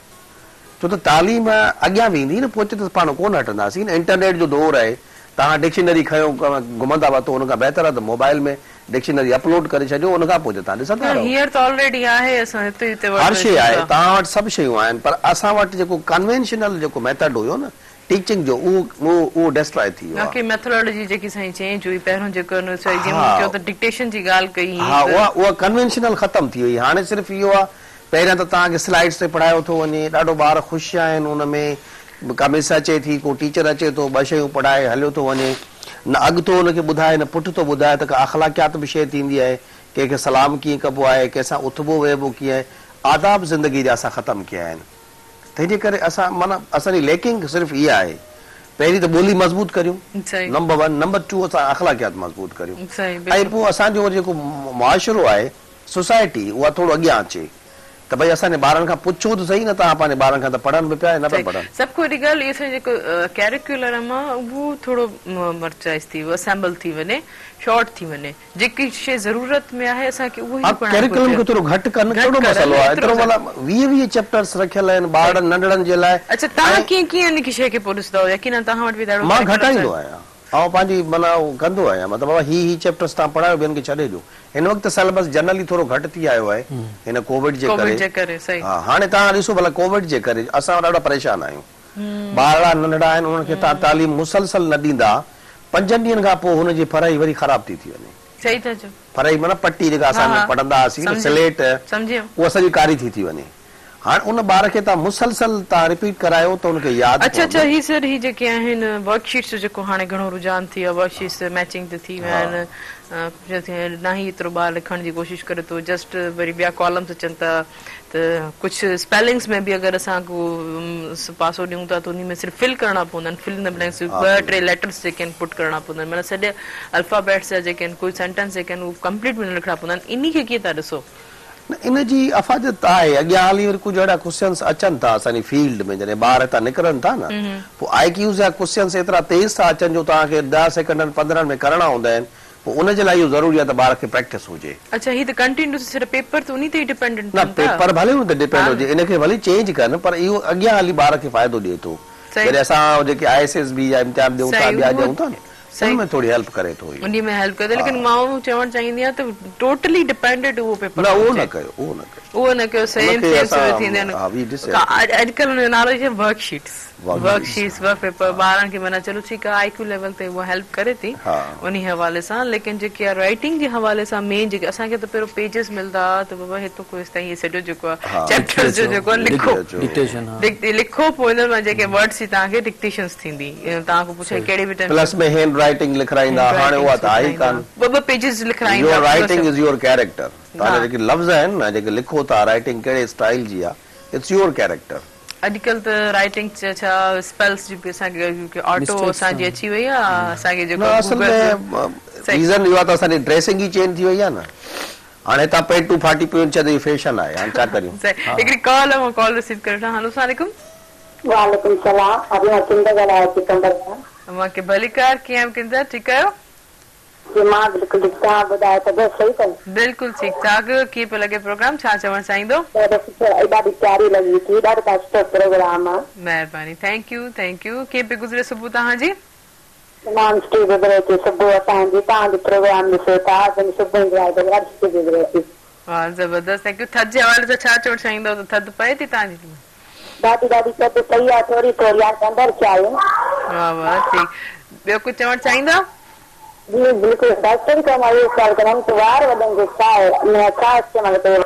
ڇو ته تعليم اڳيان ويندي نه پوئتي ته پاڻ ڪونه هٽنداسين نه. انٽرنيٽ جو دور آهي، توهان ڊڪشنري کنيو گهمندا وتو ان کان بهتر آهي ته موبائل ۾ ڊڪشنري اپلوڊ ڪري ڇڏيو ان کان پوء ته توهان ڏسندا رهو. هينئر ته آلريڊي آهي اسان هتي هتي وٽ هر شيء آهي توهان وٽ سڀ شيون آهن پر اسان وٽ جيڪو ڪنوينشنل جيڪو ميٿڊ هيو نه ٽيچنگ جو اهو اهو اهو ڊسٽرائي ٿي ويو آهي. باقي ميٿڊالاجي جيڪي سائين چينج هئي پهريون جيڪو نه سائين جيئن مون چيو ته ڊڪٽيشن جي ڳالهه ڪئي هئي ها اها اها ڪنوينشنل ختم ٿي وئي هاڻي صرف اهو آهي پهريان ته توهان کي سلائيڊس تي پڙهايو ٿو وڃي ڏاڍو ٻار خوش آهن ان ۾ ڪا مس اچي ٿي ڪو ٽيچر اچي ٿو ٻه شيون پڙهائي هليو ٿو وڃي نه اڳ ٿو ان کي ٻڌائي نه پٺ ٿو ٻڌائي ته ڪا اخلاقيات به شيء ٿيندي آهي ڪنهن کي سلام ڪيئن ڪبو آهي ڪنهن سان اٿبو ويهبو ڪيئن آهي آداب زندگي جا اسان ختم ڪيا آهن تنهن جي ڪري اسان معنيٰ اسان جي ليڪنگ صرف اها آهي پهرين ته ٻولي مضبوط ڪريون نمبر ون نمبر ٽو اسان اخلاقيات مضبوط ڪريون ۽ پوء اسان جو جيڪو معاشرو آهي سوسائٽي اها ٿورو اڳيان اچي ته ڀئي اسان جي ٻارن کان پڇو ته سهي نه توهان پنهنجي ٻارن کان ته پڙهن به پيا يا نه پيا پڙهن. سڀ کان وڏي ڳالهه اهو سائين جيڪو ڪيريڪيولرم آ اهو ٿورو مرچائز ٿي ويو اسيمبل ٿي وڃي شارٽ ٿي وڃي جيڪي شي ضرورت ۾ آهي اسان کي اهو ئي ها پڙهائڻ ڪيريڪيولم گهرجي کي ٿورو گهٽ ڪن گهٽ ڪهڙو ڪرن مسئلو آ ايترو ايترو ڀلا 20 20 چيپٽرس رکيل آهن ٻارڙن ننڍڙن جي لاء اڇا توهان ۽ ڪيئن ڪيئن ان کي شي کي پوء ڏسندا آهيو يقينن توهان وٽ به ڏاڍو مان ڪيريڪيولم گهٽائيندو آهيان آئون پنهنجي معنيٰ ڪندو آهيان مطلب بابا هي هي چيپٽرس توهان پڙهايو ٻين کي ڇڏي ڏيو هن وقت ته سليبس جنرلي ٿورو گهٽ ٿي آيو آهي هن ڪووڊ جي ڪووڊ جي ڪري صحيح. ها هاڻي توهان ڏسو ڀلا ڪووڊ جي ڪري اسان ڏاڍا پريشان آهيون ٻارڙا ننڍڙا آهن انهن کي توهان تعليم مسلسل نه ڏيندا پنجن ڏينهن کان پوء هن جي ڦرهي وري خراب ٿي ٿي وڃي. صحيح ٿا چئو. ڦرهي معنيٰ پٽي جيڪا اسان پڙهندا هئاسين نه سليٽ اها سڄي ڪاري ٿي ٿي وڃي. هاڻ ان ٻار کي توهان مسلسل توهان رپيٽ ڪرايو ته ان کي ياد اڇا اڇا پوندو. هي سر هي جيڪي آهن ورڪ شيٽس جو جيڪو هاڻي گهڻو رجحان ٿي ويو آهي ورڪ شيٽس ميچنگ تي ٿي ويا آهن نه ئي ايترو ٻار لکڻ جي ڪوشش ڪري ٿو جسٽ وري ٻيا ڪالمس اچن ٿا ته ڪجهه اسپيلنگس ۾ به اگر اسان ڪو پاسو ڏيون ٿا ته انهي ۾ صرف فل ڪرڻا پوندا آهن فل ان the blanks ٻه ٽي ليٽرس جيڪي آهن پٽ ڪرڻا پوندا آهن معنيٰ سڄا الفابيٽس جا جيڪي آهن ڪجهه سينٽنس جيڪي آهن اهي ڪمپليٽ به نه لکڻا پوندا آهن انهي کي ڪيئن ٿا ڏسو؟ نه ان جي افاديت ته آهي اڳيان هلي وري ڪجهه اهڙا ڪوسچنس اچن ٿا اسان جي فيلڊ ۾ جڏهن ٻار هتان نڪرن ٿا نه پوء آء ڪيوز جا ڪوسچنس ايترا تيز ٿا اچن جو توهان کي 10 سيڪنڊن 15 ۾ ڪرڻا هوندا آهن پوء ان جي لاء اهو ضروري آهي ته ٻار کي پريڪٽس هجي. اڇا هي ته ڪنٽينيوس صرف پيپر ته انهي تي ئي ڊپينڊنٽ نه ٿين ٿا. پيپر ڀلي ان تي ڊپينڊ ها هجي ان کي ڀلي چينج ڪن پر اهو اڳيان هلي ٻار کي فائدو ڏئي ٿو صحيح جڏهن اسان جيڪي I S S B جا امتحان ڏيون ٿا صحيح ٻيا اهو ڏيون ٿا نه ان صحيح ۾ ٿوري هيلپ ڪري ٿو اهو. انهي ۾ هيلپ ڪري ٿو ها ليڪن مان اهو چوڻ چاهيندي آهيان ته ٽوٽلي ڊپينڊنٽ اهو پيپر نه نه اهو هجي نه ڪيو اهو نه ڪيو اهو نه ڪيو ان سيم کي سيم اسان سيم ٿيندا آهن ها وي ڊس ايگري. اڄڪلهه ان جو نالو ڇا work sheets work work sheets sheets work paper ٻارن کي معنيٰ چلو ٺيڪ آهي آء ڪيو ليول تي اها هيلپ ڪري ٿي ها. انهي حوالي سان ليڪن جيڪي آهي رائيٽنگ جي حوالي سان مين جيڪي اسان کي ته پهريون پيجز ملدا ها ته بابا هتو ڪو هيستائين هي سڄو جيڪو آهي ها چيپٽرز جو جيڪو آهي لکي لکو اچو. ڊڪٽيشن ها. لکو پوء انهن مان جيڪي ورڊس جي توهان کي ڊڪٽيشنس ٿيندي توهان کان پڇي ڪهڙي به ٽائيم پلس ۾ هينڊ رائيٽنگ لکرائيندا هينڊ هاڻي اها رائيٽنگس ته آهي ئي لکرائيندا ڪانه. ٻه ٻه پيجز لکرائيندا your پورو رائيٽنگ سڀ از your character توهان ها جا جيڪي لفظ آهن نه جيڪي لکو ٿا رائيٽنگ ڪهڙي اسٽائيل جي آهي it's your character. اڄڪلهه ته رائيٽنگ ڇا اسپيلس جي به اسان کي آٽو مسٽيڪس اسان جي اچي وئي آ اسان کي جيڪو نه اصل گوگل ۾ صحيح ريزن اهو آ ته اسان جي ڊريسنگ ئي چينج ٿي وئي آ نه هاڻي هتان پينٽون ڦاٽي پيون آهن چئن هي فيشن آهي هاڻي ڇا ڪريون صحيح هڪڙي ڪال آ مان ڪال رسيو ڪري وٺان هلو السلام عليڪم. وعليڪم السلام ڀاڀي مان ڪنزه ڳالهايان ٿي قمبر کان. اوهان کي ڀليڪار ڪيئن آهيو ڪنزه ٺيڪ آهيو. جي مان بلڪل ٺيڪ توهان ٻڌايو طبيعت صحيح اٿن. بلڪل ٺيڪ ٺاڪ ڪيئن پيو لڳي پروگرام ڇا چوڻ چاهيندو. ڏاڍو سٺو ۽ ڏاڍي پياري لڳي ٿي ڏاڍو تان سٺو پروگرام آ. مهرباني thank you thank you ڪيئن پئي گذري صبح توهان جي. تمام سٺي گذري ٿي صبح اسان جي توهان جو پروگرام ڏسو ٿا جن صبح جو آهي ته ڏاڍي سٺي گذري ٿي. واھ زبردست thank you ٿڌ جي حوالي سان ڇا چوڻ چاهيندو ته ٿڌ پئي ٿي توهان جي. ڏاڍي ڏاڍي ٿڌ پئي آ ٿوري ٿوري هاڻي اندر ٿيا آهيون. واھ واھ ٺيڪ ٻيو ڪجهه چوڻ چاهيندا. جي بلڪل ڊاڪٽر کان مان اهو سوال ڪندم ته وار وڏن جو ڇا آهي ۾ ڇا استعمال ڪيو.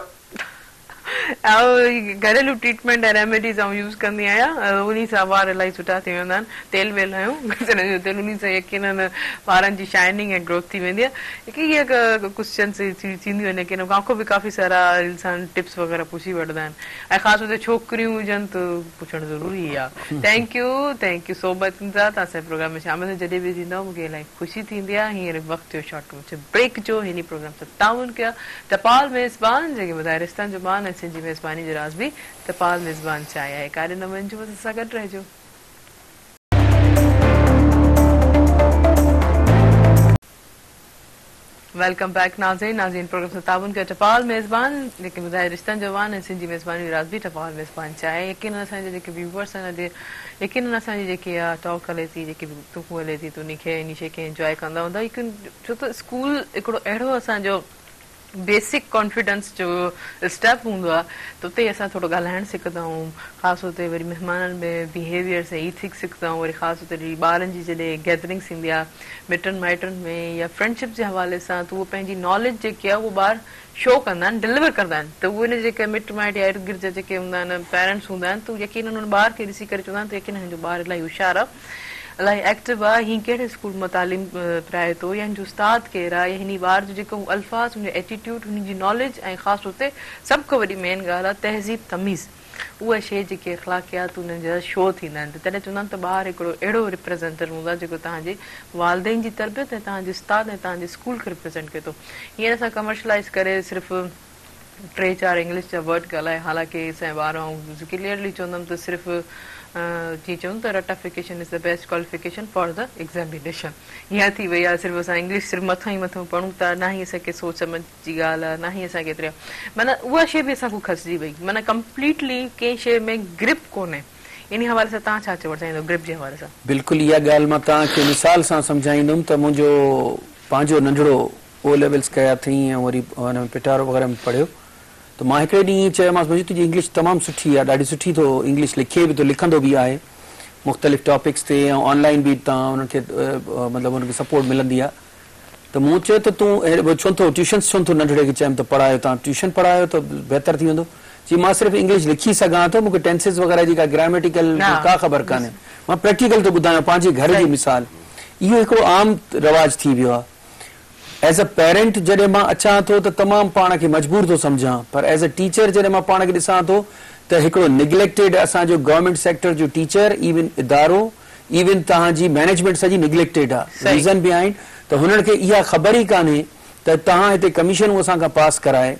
آئون گهريلو ٽريٽمينٽ ۽ ريميڊيز آئون يوز ڪندي آهيان انهي سان وار الاهي سٺا ٿي ويندا آهن تيل ويل هنيو گجرن جو تيل انهي سان يقينن وارن جي شائننگ ۽ گروٿ ٿي ويندي آهي هڪ هي ڪوسچنس ٿينديون آهن يقينن کان به ڪافي سارا انسان ٽپس وغيره پڇي وٺندا آهن ۽ خاص طور تي ڇوڪريون هجن ته پڇڻ ضروري آهي thank you thank you so much انتظار توهان اسان جي پروگرام ۾ شامل ٿيو جڏهن به ٿيندؤ مونکي الاهي خوشي ٿيندي آهي هينئر وقت ٿيو شارٽ بريڪ جو هن پروگرام سان تعاون ڪيو ٽپال ميزبان جيڪي ٻڌائي رشتن جو مان ۽ سنڌ جي ميزباني جو راز به ٽپال ميزبان چانهه آهي ڪاڏي نه وڃجو بس اسان سان گڏ رهجو. Welcome back ناظرين ناظرين پروگرام سان تعاون ڪيو ٽپال ميزبان جيڪي ٻڌائي رشتن جو مان ۽ سنڌ جي ميزباني جو راز به ٽپال ميزبان چانهه آهي يقينن اسان جا جيڪي ويوورس آهن اڄ يقينن اسان جي جيڪي اها ٽاڪ هلي ٿي جيڪي به گفتگو هلي ٿي ته انهي کي انهي شي کي انجواء ڪندا هوندا يقين ڇو ته اسڪول هڪڙو اهڙو اسان جو بيسڪ ڪانفيڊنس جو اسٽيپ هوندو آهي ته اتي ئي اسان ٿورو ڳالهائڻ سکندا آهيون خاص طور تي وري مهمانن ۾ بيهيويئرس ۽ ايٿڪس سکندا آهيون وري خاص طور تي ٻارن جي جڏهن گيدرنگس ٿيندي آهي مٽن مائٽن ۾ يا فرينڊشپ جي حوالي سان ته اهو پنهنجي ناليج جيڪي آهي اهو ٻار شو ڪندا آهن ڊليور ڪندا آهن ته اهي ان جيڪي مٽ مائٽ يا ارد گرد جا جيڪي هوندا آهن پيرنٽس هوندا آهن ته يقينن ان ٻار کي ڏسي ڪري چوندا آهن ته يقينن هن جو ٻار الاهي هوشيار آهي الاهي ايڪٽو آ هي ڪهڙي اسڪول مان تعليم پرائي ٿو يا هن جو استاد ڪير آ يا هني ٻار جو جيڪو الفاظ هن جو ايٽيٽيوڊ هن جي ناليج ۽ خاص طور تي سڀ کان وڏي مين ڳالهه آ تهذيب تميز اها شيء جيڪي اخلاقيات انهن جا شو ٿيندا آهن ته تڏهن چوندا آهن ته ٻار هڪڙو اهڙو ريپريزينٽر هوندو آ جيڪو توهان جي والدين جي تربيت ۽ توهان جي استاد ۽ توهان جي اسڪول کي ريپريزينٽ ڪري ٿو هينئر اسان ڪمرشلائيز ڪري صرف ٽي چار انگلش جا ورڊ ڳالهائي حالانڪه اسان جا ٻار آئون ڪليئرلي چوندم ته صرف جيئن چون ته رٽافڪيشن is the best qualification for the examination اها ٿي وئي آهي صرف اسان انگلش صرف مٿان ئي مٿان پڙهون ٿا نه ئي اسان کي سوچ سمجهه جي ڳالهه آهي نه ئي اسان کي ايتري معنيٰ اها شيء به اسان کان کسجي وئي معنيٰ ڪمپليٽلي ڪنهن شيء ۾ گرپ ڪونهي انهي حوالي سان توهان ڇا چوڻ چاهيندو گرپ جي حوالي سان. بلڪل اها ڳالهه مان توهان کي مثال سان سمجهائيندم ته منهنجو پنهنجو ننڍڙو او ليولز ڪيا اٿئين ۽ وري ان ۾ پيٽارو وغيره ۾ پڙهيو ته مان هڪڙي ڏينهن ائين چيومانس منهنجي تنهنجي انگلش تمام سٺي آهي ڏاڍي سٺي ٿو انگلش لکي به ٿو لکندو به آهي مختلف ٽاپڪس تي ۽ آن لائين به تان انهن کي مطلب انهن کي سپورٽ ملندي آهي ته مون چيو ته تون ڇو نٿو ٽيوشنس ڇو نٿو ننڍڙي کي چيم ته پڙهايو تان ٽيوشن پڙهايو ته بهتر ٿي ويندو چي مان صرف انگلش لکي سگهان ٿو مون کي ٽينسز وغيره جي ڪا گراميٽيڪل ڪا خبر ڪانهي مان پريڪٽيڪل ٿو ٻڌايان پنهنجي گهر جو مثال اهو هڪڙو عام رواج ٿي ويو آهي ايز ا پيرنٽ جڏهن مان اچان ٿو ته تمام پاڻ کي مجبور ٿو سمجهان پر ايز ا ٽيچر جڏهن مان پاڻ کي ڏسان ٿو ته هڪڙو نگليڪٽيڊ اسان جو گورنمينٽ سيڪٽر جو ٽيچر ايون ادارو ايون توهان جي مئنيجمينٽ سڄي نگليڪٽيڊ آ ريزن بيهائنڊ ته هنن کي اها خبر ئي ڪانهي ته توهان هتي ڪميشنون اسان کان پاس ڪرائي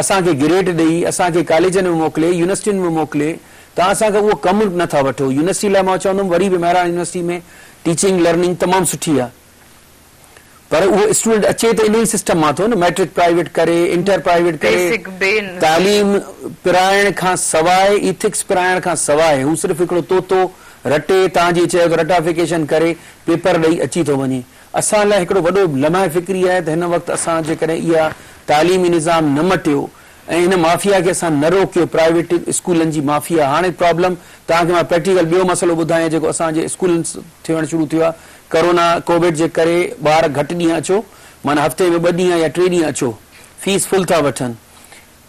اسان کي گريڊ ڏئي اسان کي ڪاليجن ۾ موڪلي يونيورسٽين ۾ موڪلي توهان اسان کان اهو ڪم نه ٿا وٺو يونيورسٽي لاء مان چوندم وري به مهراڻ يونيورسٽي ۾ ٽيچنگ لرننگ تمام سٺي آ. پر اهو اسٽوڊنٽ اچي ته انهي سسٽم مان ٿو نه مئٽرڪ پرائيويٽ ڪري انٽر پرائيويٽ ڪري تعليم پرائڻ کان سواء ايٿڪس پرائڻ کان سواء هو صرف هڪڙو طوطو رٽي توهان جيئن چيو ته رٽافڪيشن ڪري پيپر ڏئي اچي ٿو وڃي اسان لاء هڪڙو وڏو لمحه فڪريه آهي ته هن وقت اسان جيڪڏهن اها تعليمي نظام نه مٽيو ۽ هن مافيا کي اسان نه روڪيو پرائيويٽ اسڪولن جي مافيا هاڻي پرابلم توهان کي مان پريڪٽيڪل ٻيو مسئلو ٻڌايان جيڪو اسان جي اسڪولن ٿيڻ شروع ٿيو آهي ڪرونا ڪووڊ جي ڪري ٻار گهٽ ڏينهن اچو معنيٰ هفتي ۾ ٻه ڏينهن يا ٽي ڏينهن اچو فيس فل ٿا وٺن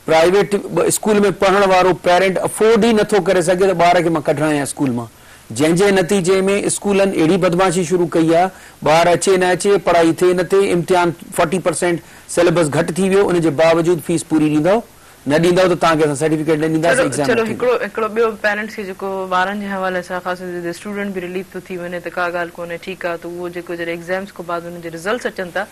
پرائيويٽ اسڪول ۾ پڙهڻ وارو پيرنٽ افورڊ ئي نٿو ڪري سگهي ته ٻار کي مان ڪڍرايان اسڪول مان جنهن جي نتيجي ۾ اسڪولن اهڙي بدمعاشي شروع ڪئي آهي ٻار اچي نه اچي پڙهائي ٿئي نه ٿئي امتحان فورٽي پرسينٽ سيليبس گهٽ ٿي ويو ان جي باوجود فيس پوري ڏيندؤ نه ڏيندؤ ته توهان کي اسان سرٽيفڪيٽ نه ڏينداسين چلو ايگزام چلو نه ٿيندو. هڪڙو هڪڙو ٻيو پيرنٽس کي جيڪو ٻارن جي حوالي سان خاص طور تي اسٽوڊنٽ به رليف ٿو ٿي وڃي ته ڪا ڳالهه ڪونهي ٺيڪ آ ته اهو جيڪو جڏهن ايگزامس کان بعد انهن جي رزلٽس اچن ٿا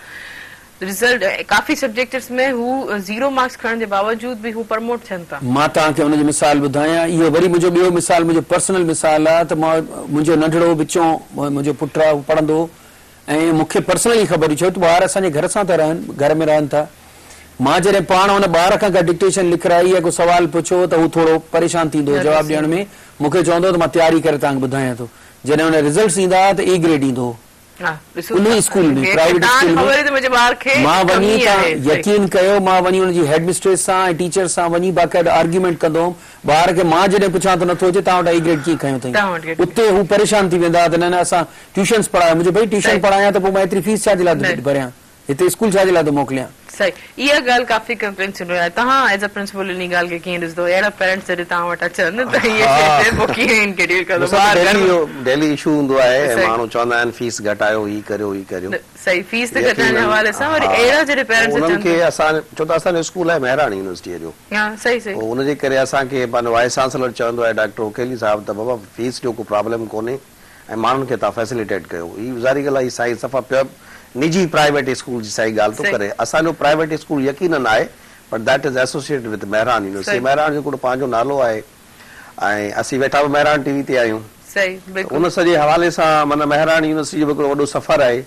رزلٽ ڪافي سبجيڪٽس ۾ هو زيرو مارڪس کڻڻ جي باوجود به هو پرموٽ ٿين ٿا. مان توهان کي ان جو مثال ٻڌايان اهو وري منهنجو ٻيو مثال منهنجو پرسنل مثال آ ته مان منهنجو ننڍڙو وچون منهنجو پٽ آ هو پڙهندو هو ۽ مون کي پرسنلي خبر هئي ڇو ته ٻار اسان جي گهر سان ٿا رهن گهر ۾ رهن ٿا مان جڏهن پاڻ ان ٻار کان ڪا ڊڪٽيشن لکرائي يا ڪو سوال پڇيو ته هو ٿورو پريشان ٿيندو هو جواب ڏيڻ ۾ مون کي چوندو هو ته مان تياري ڪري توهان کي ٻڌايان ٿو جڏهن ان جا رزلٽس ايندا هئا ته اي گريڊ ايندو هو انهي اسڪول ۾ پرائيويٽ اسڪول ۾ مان وڃي توهان يقين ڪيو مان وڃي ان جي هيڊ مسٽريس سان ۽ ٽيچر سان وڃي باقاعده آرگيومينٽ ڪندو هوم ٻار کي مان جڏهن پڇان ته نٿو اچي توهان وٽان اي گريڊ ڪيئن کنيو اٿئي اتي هو پريشان ٿي ويندا هئا ته نه نه اسان ٽيوشنس پڙهايو مون چيو ڀئي ٽيوشن پڙهايان ته پوء مان ايتري فيس ڇا جي لاء ٿو ڀريان هتي اسڪول ڇا جي لاء ٿو موڪليان. صحيح اها ڳالهه ڪافي ڪمپلينٽس ٿيندو آهي توهان ايز ا پرنسپل انهي ڳالهه کي ڪيئن ڏسندو اهڙا پيرنٽس جڏهن توهان وٽ اچن ته اهي شيء تي پوء ڪيئن ان کي ڊيل ڪندو ٻار گهر ڊيلي اهو ڊيلي اشو هوندو آهي ۽ ماڻهو چوندا آهن فيس گهٽايو هي ڪريو هي ڪريو. صحيح فيس ته گهٽائڻ جي حوالي سان وري اهڙا جڏهن پيرنٽس اچن انهن کي اسان ڇو ته اسان جو اسڪول آهي مهراڻ يونيورسٽيء جو ها صحيح صحيح پوء ان جي ڪري اسان کي پنهنجو وائيس چانسلر چوندو آهي ڊاڪٽر عقيلي صاحب ته بابا فيس جو ڪو پرابلم ڪونهي ۽ ماڻهن کي توهان فيسليٽيٽ ڪيو. هي ظاهري ڳالهه آهي هي سائين صفا پيور نجي پرائيويٽ اسڪول جي سائين ڳالهه ٿو ڪري. اسان جو پرائيويٽ اسڪول يقينن آهي پر that is associated with Mehran university. Mehran جو هڪڙو پنهنجو نالو آهي ۽ اسين ويٺا به مهراڻ ٽي وي تي آهيون ته ان سڄي حوالي سان معنيٰ مهراڻ يونيورسٽي جو به هڪڙو وڏو سفر آهي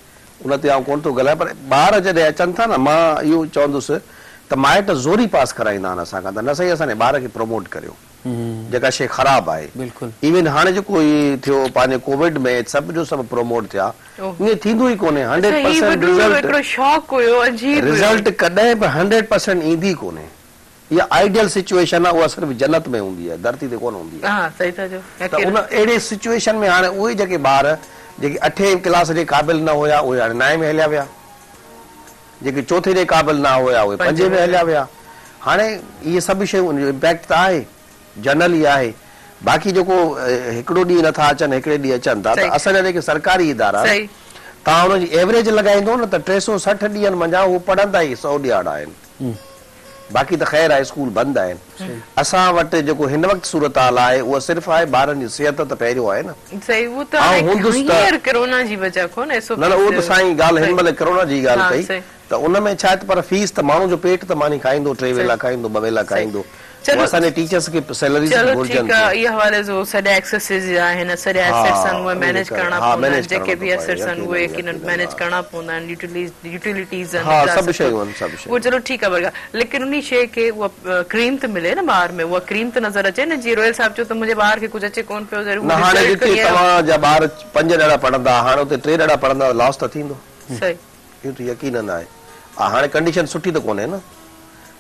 ان تي آئون ڪونه ٿو ڳالهايان پر ٻار جڏهن اچن ٿا نه مان اهو چوندس ته مائٽ زوري پاس ڪرائيندا آهن اسان کان ته نه سائين اسان جي ٻار کي پروموٽ ڪريو. جيڪا شيء خراب آهي. ايون هاڻي جيڪو هي ٿيو پنهنجي ڪووڊ ۾ سڀ جو سڀ پروموٽ ٿيا ائين ٿيندو ئي ڪونهي هنڊريڊ پرسينٽ رزلٽ رزلٽ ڪڏهن به هنڊريڊ پرسينٽ ايندي ئي ڪونهي اها آئيڊيل سچوئيشن آهي اها صرف جنت ۾ هوندي آهي ڌرتي تي ڪونه هوندي آهي ته ان اهڙي سچوئيشن ۾ هاڻي اهي جيڪي ٻار جيڪي اٺين ڪلاس جي قابل نه هيا اهي هاڻي نائين ۾ هليا ويا. جيڪي چوٿين جي قابل نه هيا اهي پنجين ۾ هليا ويا. هاڻي اهي سڀ شيون ان جو امپيڪٽ ته آهي جنرل ئي آهي. باقي جيڪو هڪڙو ڏينهن نٿا اچن هڪڙي ڏينهن اچن ٿا ته اسان جا جيڪي سرڪاري ادارا آهن توهان انهن جي ايوريج لڳائيندو نه ته 360 ڏينهن منجهان هو پڙهندا ئي سئو ڏيهاڙا آهن. باقي ته خير آهي اسڪول بند آهن. اسان وٽ جيڪو هن وقت صورتحال آهي اها صرف آهي ٻارن جي صحت ته پهريون آهي نه. صحيح اهو ته هاڻي هينئر ڪرونا جي وجه کان ايس او نه نه اهو ته سائين ڳالهه هن مهل ڪرونا جي ڳالهه ڪئي ته ان ۾ ڇا آهي ته پر فيس ته ماڻهو جو پيٽ ته ماني کائيندو ٽي ويلا کائيندو ٻه ويلا کائيندو پوء اسان جي ٽيچرس کي سيلريز به چلو گهرجن ٺيڪ ٿيون. آهي اهي حوالي جو سڄا ايڪسيسز آهن سڄا ايسيٽس آهن اهي ان جي مينيج ڪري ڪرڻا ها پوندا آهن مينيج جيڪي ڪرڻو به ٿو پئي ايسيٽس آهن يقينن اهي يقينن يقينن مينيج ها ڪرڻا پوندا آهن يوٽيلٽيز آهن ها ايترا سڀ سڀ شيون آهن سڀ اهو شيون. چلو ٺيڪ آهي برگا ليڪن انهي شيء کي اها ڪريم ته ملي نه ٻار ۾ اها ڪريم ته نظر اچي نه جيئن روحيل صاحب چيو ته منهنجي ٻار کي ڪجهه اچي ڪونه پيو ضرور نه هاڻي رزلٽ جتي کڻي آيو. توهان جا ٻار پنج ڏهاڙا پڙهندا هاڻي اتي ٽي ڏهاڙا پڙهندا ته لاس ته ٿيندو. صحيح. اهو ته يقينن آهي. هاڻي ڪنڊيشن سٺي ته ڪونهي نه.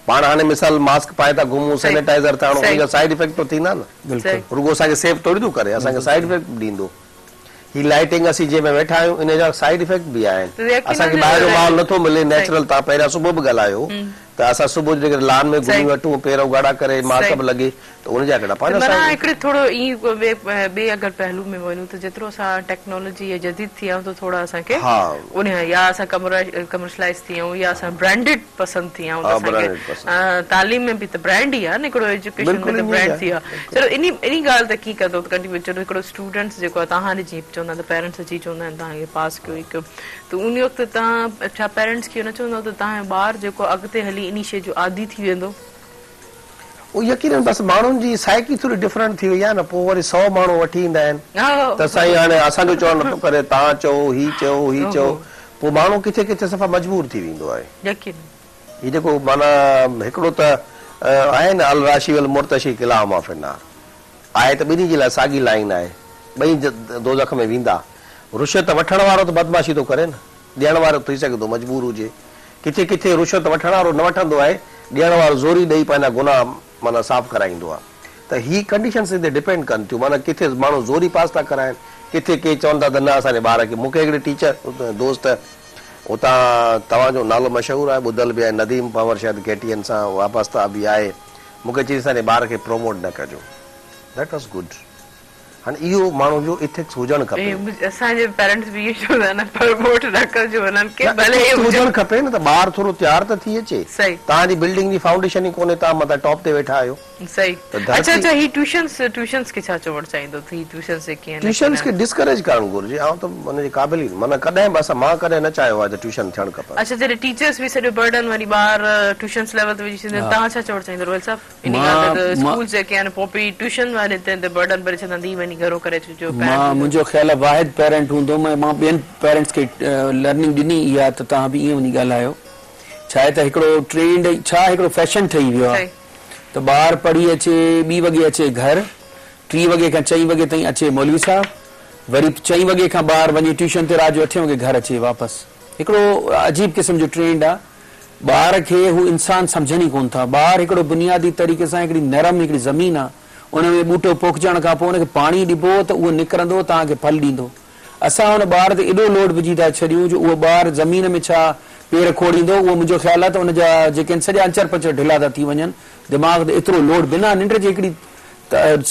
پاڻ هاڻي مثال ماسڪ پائي ٿا گهمون سينيٽائزر ٿا هڻون ان جا سائيڊ افيڪٽ ته ٿيندا نه. بلڪل. رڳو اسان کي سيف ٿوري ٿو ڪري اسان کي سائيڊ افيڪٽ به ڏيندو. هي لائيٽنگ اسين جنهن ۾ ويٺا آهيون ان جا سائيڊ افيڪٽ به آهن. اسان کي ٻاهر جو ماحول نٿو ملي نيچرل توهان پهريان صبح به ڳالهايو ته اسان صبح جو جيڪڏهن لان ۾ گهمي وٺون پير اگهاڙا ڪري ماڪ به لڳي ته ان جا هڪڙا پنهنجا معنيٰ سائيڊ هڪڙي ٿورو ائين ٻئي اگر پهلو ۾ وڃون ته جيترو اسان ٽيڪنالاجي يا جديد ٿي ويا آهيون ته ٿورا اسان کي ان يا اسان ڪمرشلائز ٿي ويا آهيون يا اسان برانڊيڊ پسند ٿي ويا آهيون ته اسان کي تعليم ۾ به ته برانڊ ئي آهي نه هڪڙو ايجوڪيشن ۾ ته برانڊ ٿي ويو آهي چلو انهي انهي ڳالهه تي ڪيئن ڪندو ته ڪنٽينيو چلو هڪڙو اسٽوڊنٽس جيڪو آهي توهان ڏي جيئن چوندا آهن ته پيرنٽس اچي چوندا آهن توهان کي پاس ڪيو هي ڪيو ته انهي وقت توهان ڇا پيرنٽس کي اهو نه چوندؤ ته توهان جو ٻار جيڪو آهي اڳتي هلي انهي شيء جو عادي ٿي ويندو. اهو يقينن بس ماڻهن جي سائيڪي ٿوري ڊفرنٽ ٿي وئي آهي نه پوء وري سئو ماڻهو وٺي ايندا آهن ته سائين هاڻي اسان جو چوڻ نٿو ڪري توهان چئو هي چئو هي چئو پوء ماڻهو ڪٿي ڪٿي صفا مجبور ٿي ويندو آهي. يقينن. هي جيڪو معنيٰ هڪڙو ته آهي نه الراشي والمرتشي ڪلاهما في النار آهي ته ٻنهي جي لاء ساڳي لائين آهي ٻئي دوزخ ۾ ويندا رشوت وٺڻ وارو ته بدمعاشي ٿو ڪري نه ڏيڻ وارو ٿي سگهي ٿو مجبور هجي. ڪٿي ڪٿي رشوت وٺڻ وارو نه وٺندو آهي، ڏيڻ وارو زوري ڏئي پنهنجا گناهه معنيٰ صاف ڪرائيندو آهي. ته هي ڪنڊيشنس هتي ڊپينڊ ڪن ٿيون معنيٰ ڪٿي ماڻهو زوري پاس ٿا ڪرائن، ڪٿي ڪي چون ٿا ته نه اسان جي ٻار کي مون کي هڪڙي ٽيچر دوست اتان توهان جو نالو مشهور آهي ٻڌل به آهي نديم پنهور شايد ڪي ٽي اين سان وابسته به آهي مون کي چيائين اسان جي ٻار کي پروموٽ نه ڪجو that was good. هاڻي اهو ماڻهو جو ايٿڪس هجڻ کپي. اسان جي پيرنٽس به اهو چوندا آهن پروموٽ نه ڪجو انهن کي ڀلي ايٿڪس هجڻ کپي نه ته ٻار ٿورو تيار ته ٿي اچي. توهان جي بلڊنگ جي فائونڊيشن ئي ڪونهي توهان مٿان ٽاپ تي ويٺا آهيو. صحيح اڇا اڇا هي ٽيوشنس ٽيوشنس کي ڇا چوڻ چاهيندو ته هي ٽيوشنس جيڪي آهن ٽيوشنس کي ڊسڪريج ڪرڻ گهرجي آئون ته ان جي قابل ئي معنيٰ ڪڏهن به اسان مان ڪڏهن نه چاهيو آهي ته ٽيوشن ٿيڻ کپن. اڇا جڏهن ٽيچرس به سڄو برڊن وري ٻار ٽيوشنس ليول تي وجهي ڇڏيندا آهن توهان ڇا چوڻ چاهيندو روحيل صاحب. انهي ڳالهه تي ته اسڪولز جيڪي آهن پوء به ٽيوشن واري تي ته برڊن ڀري ڇڏندا ته هي وڃي گهرو ڪري اچجو مان پيرنٽس منهنجو خيال آهي واحد پيرنٽ هوندم ۽ مان ٻين پيرنٽس کي لرننگ ڏني اها ته توهان به ائين وڃي ڳالهايو ڇا آهي ته هڪڙو ٽرينڊ ڇا هڪڙو فيشن ٺهي ويو آهي ته ٻار پڙهي اچي ٻي وڳي اچي گهر ٽي وڳي کان چئين وڳي تائين اچي مولوي صاحب وري چئين وڳي کان ٻار وڃي ٽيوشن تي رات جو اٺين وڳي گهر اچي واپس هڪڙو عجيب قسم جو ٽرينڊ آهي ٻار کي هو انسان سمجهن ئي ڪونه ٿا. ٻار هڪڙو بنيادي طريقي سان هڪڙي نرم هڪڙي زمين آ، ان ۾ ٻوٽو پوکجڻ کان پوء ان کي پاڻي ڏبو ته اهو نڪرندو توهان کي ڦل ڏيندو. اسان ان ٻار تي ايڏو لوڊ وجهي ٿا ڇڏيون جو اهو ٻار زمين ۾ ڇا پير کوڙيندو اهو منهنجو خيال آهي ته ان جا جيڪي آهن سڄا انچر پنچر ڍلا ٿا ٿي وڃن دماغ تي ايترو لوڊ بنا ننڊ جي هڪڙي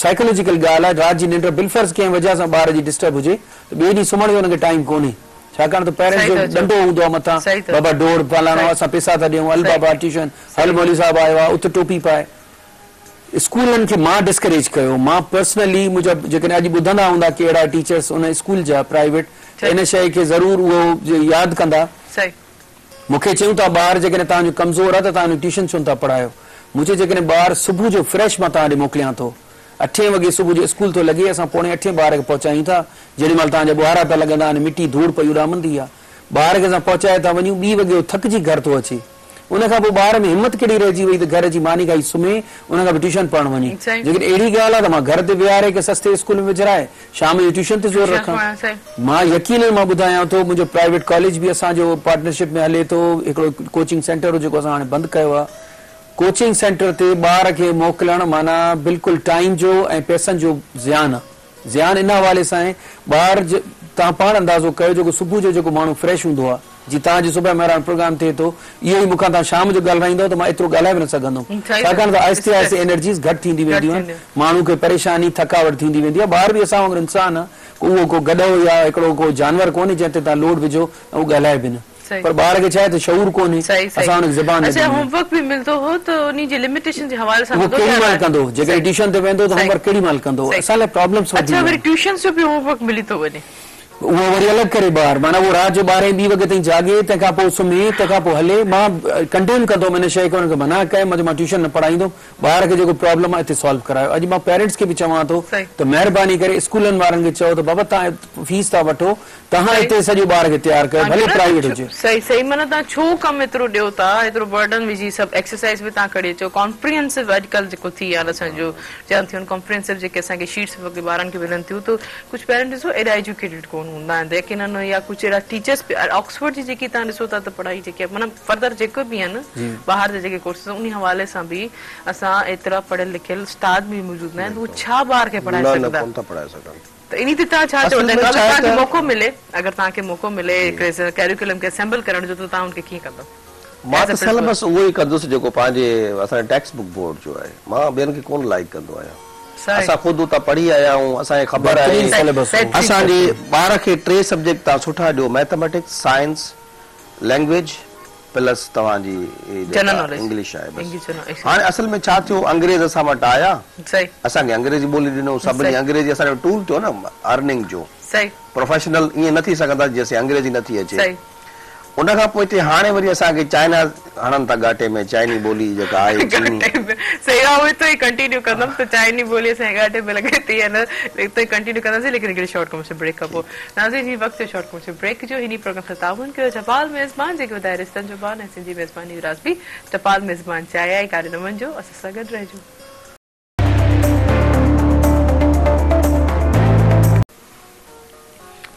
سائيڪالاجيڪل ڳالهه آهي رات جي ننڊ بالفرض ڪنهن وجهه سان ٻار جي ڊسٽرب هجي ته ٻئي ڏينهن سمهڻ جو ان کي ٽائيم ڪونهي ڇاڪاڻ ته پيرنٽس جو ڏنڊو هوندو آهي مٿان بابا ڊوڙ فلاڻو اسان پيسا ٿا ڏيون هل بابا ٽيوشن هل مولوي صاحب آيو آهي اٿ ٽوپي پائي. اسڪولن کي مان ڊسڪريج ڪيو مان پرسنلي منهنجا جيڪڏهن اڄ ٻڌندا هوندا ڪي اهڙا ٽيچرس ان اسڪول جا پرائيويٽ ته ان شيء کي ضرور اهو ياد ڪندا. مون کي چيون ته ٻار جيڪڏهن توهان جو ڪمزور آهي ته توهان ان کي ٽيوشن ڇو نٿا پڙهايو؟ مون چيو جيڪڏهن ٻار صبح جو فريش مان توهان ڏي موڪليان ٿو اٺين وڳي صبح جو اسڪول ٿو لڳي اسان پوڻي اٺين ٻار کي پهچايون ٿا جيڏي مهل توهان جا ٻوهارا پيا لڳندا آهن مٽي ڌوڙ پئي اڏامندي آهي ٻار کي اسان پهچائي ٿا وڃون ٻي وڳي هو ٿڪجي گهر ٿو اچي ان کان پوء ٻار ۾ همت ڪهڙي رهجي وئي ته گهر اچي ماني کائي سمهي ان کان پوء ٽيوشن پڙهڻ وڃي. جيڪڏهن اهڙي ڳالهه آهي ته مان گهر تي ويهاري ڪنهن سستي اسڪول ۾ وجهرائي شام جو ٽيوشن تي زور رکان. مان يقينن مان ٻڌايان ٿو منهنجو پرائيويٽ ڪاليج به اسان جو پارٽنرشپ ۾ هلي ٿو هڪڙو ڪوچنگ سينٽر هو جيڪو اسان هاڻي بند ڪيو آهي ڪوچنگ سينٽر تي ٻار کي موڪلڻ معنيٰ بلڪل ٽائيم جو ۽ پئسن جو زيان آهي. زيان ان حوالي سان آهي ٻار توهان پاڻ اندازو ڪيو جيڪو صبح جو جيڪو ماڻهو فريش هوندو آهي جي توهان جو صبح مهراڻ پروگرام ٿئي ٿو اهو ئي مون کان توهان شام جو ڳالهرائيندؤ ته مان ايترو ڳالهائي به نه سگهندم ڇاڪاڻ ته آهستي آهستي انرجيز گهٽ ٿيندي وينديون آهن ماڻهو کي پريشاني ٿڪاوٽ ٿيندي ويندي آهي ٻار به اسان وانگر انسان آهي ڪو اهو ڪو گڏهو يا هڪڙو ڪو جانور ڪونهي جنهن تي توهان لوڊ وجهو ۽ اهو ڳالهائي به نه پر ٻار کي ڇا آهي ته شعور ڪونهي اسان ان کي زبان نه اڇا ڏني آهي. هوم ورڪ به ملندو هو ته انهي جي لميٽيشن جي حوالي سان اهو هوندو ڪهڙي مهل ڪندو جيڪڏهن ٽيوشن تي ويندو ته هوم ورڪ ڪهڙي مهل ڪندو اسان لاء پرابلمس وڌي اڇا وري ويون. ٽيوشنس جو به هوم ورڪ ملي ٿو وڃي. اهو وري الڳ ڪري ٻار معنيٰ اهو رات جو ٻارهين ٻي وڳي تائين جاڳي تنهن کان پوء سمهي تنهن کان پوء هلي مان ڪنڊيم ڪندو هوم ان شيء کي انهن کي منع ڪيم مان چيو مان ٽيوشن نه پڙهائيندم ٻار کي جيڪو پرابلم آهي اتي سالو ڪرايو اڄ مان پيرنٽس کي به چوان ٿو ته مهرباني ڪري اسڪولن وارن کي چئو ته بابا توهان فيس ٿا وٺو توهان اتي سڄو ٻار کي تيار ڪيو ڀلي پرائيويٽ هجي. صحيح صحيح معنيٰ توهان ڇو ڪم ايترو ڏيو ٿا ايترو برڊن وجهي سڀ ايڪسرسائيز به توهان کڻي اچو ڪامپريهنسو اڄڪلهه جيڪو ٿي آهي اسان جو چون ٿيون ڪامپريهنسو جيڪي اسان کي شيٽس وغيره ٻارن کي ملن ٿيون ته ڪجهه پيرنٽس ڏسو ايڏا ايجوڪيٽيڊ ڪونه هوندا آهن ته يقينن يا ڪجهه اهڙا ٽيچرس به آڪسفورڊ جي جيڪي توهان ڏسو ٿا ته پڙهائي جيڪي آهي معنيٰ فردر جيڪي به آهن ٻاهر جا جيڪي ڪورسز آهن انهي حوالي سان به اسان ايترا پڙهيل لکيل استاد به موجود نه آهن ته هو ڇا ٻار کي پڙهائي نه نه سگهندا ڪونه ٿا پڙهائي سگهن. ته انهي تي توهان ڇا اصل چوندا ۾ اگر ڇا آهي توهان کي ته موقعو ملي اگر توهان کي موقعو ملي هڪڙي ڪريڪولم کي اسيمبل ڪرڻ جو ته توهان ان کي ڪيئن ڪندؤ مان ايز ته ا پرنسپل. سليبس اهو ئي ڪندس جيڪو پنهنجي اسان جي ٽيڪسٽ بڪ بورڊ جو آهي مان ٻين کي ڪونه لائيڪ ڪندو آهيان. اسان خود اتان پڙهي آيا آهيون، اسان کي خبر آهي. اسان جي ٻار کي ٽي سبجيڪٽ توهان سٺا ڏيو مئٿميٽڪس، سائنس، لينگويج پلس توهان جي جيڪا انگلش آهي بس. هاڻي اصل ۾ ڇا ٿيو انگريز اسان وٽ آيا اسان کي انگريزي ٻولي ڏنو سڀني انگريزي اسان جو ٽول ٿيو نه ارننگ جو پروفيشنل ائين نه ٿي سگهندا جيسين انگريزي نه ٿي اچي. ان کان پوء هتي هاڻي وري اسان کي چائنا هڻن ٿا ڳاٽي ۾ چائني ٻولي جيڪا آهي چيني. ڳاٽي ۾ صحيح آهي اهو ئي ڪنٽينيو ڪندم ته چائني ٻولي اسان جي ڳاٽي ۾ لڳي ٿي يا نه اتي ئي ڪنٽينيو ڪنداسين ليڪن هڪڙي شارٽ ڪمرشل بريڪ کان پوء ناظرين هي وقت ٿيو شارٽ ڪمرشل بريڪ جو هن پروگرام سان تعاون ڪيو ٽپال ميزبان جيڪي وڌائي رشتن جو بان ۽ سنڌي ميزباني جو راز به ٽپال ميزبان چاهي آهي گاڏي نون جو اسان سان گڏ رهجو.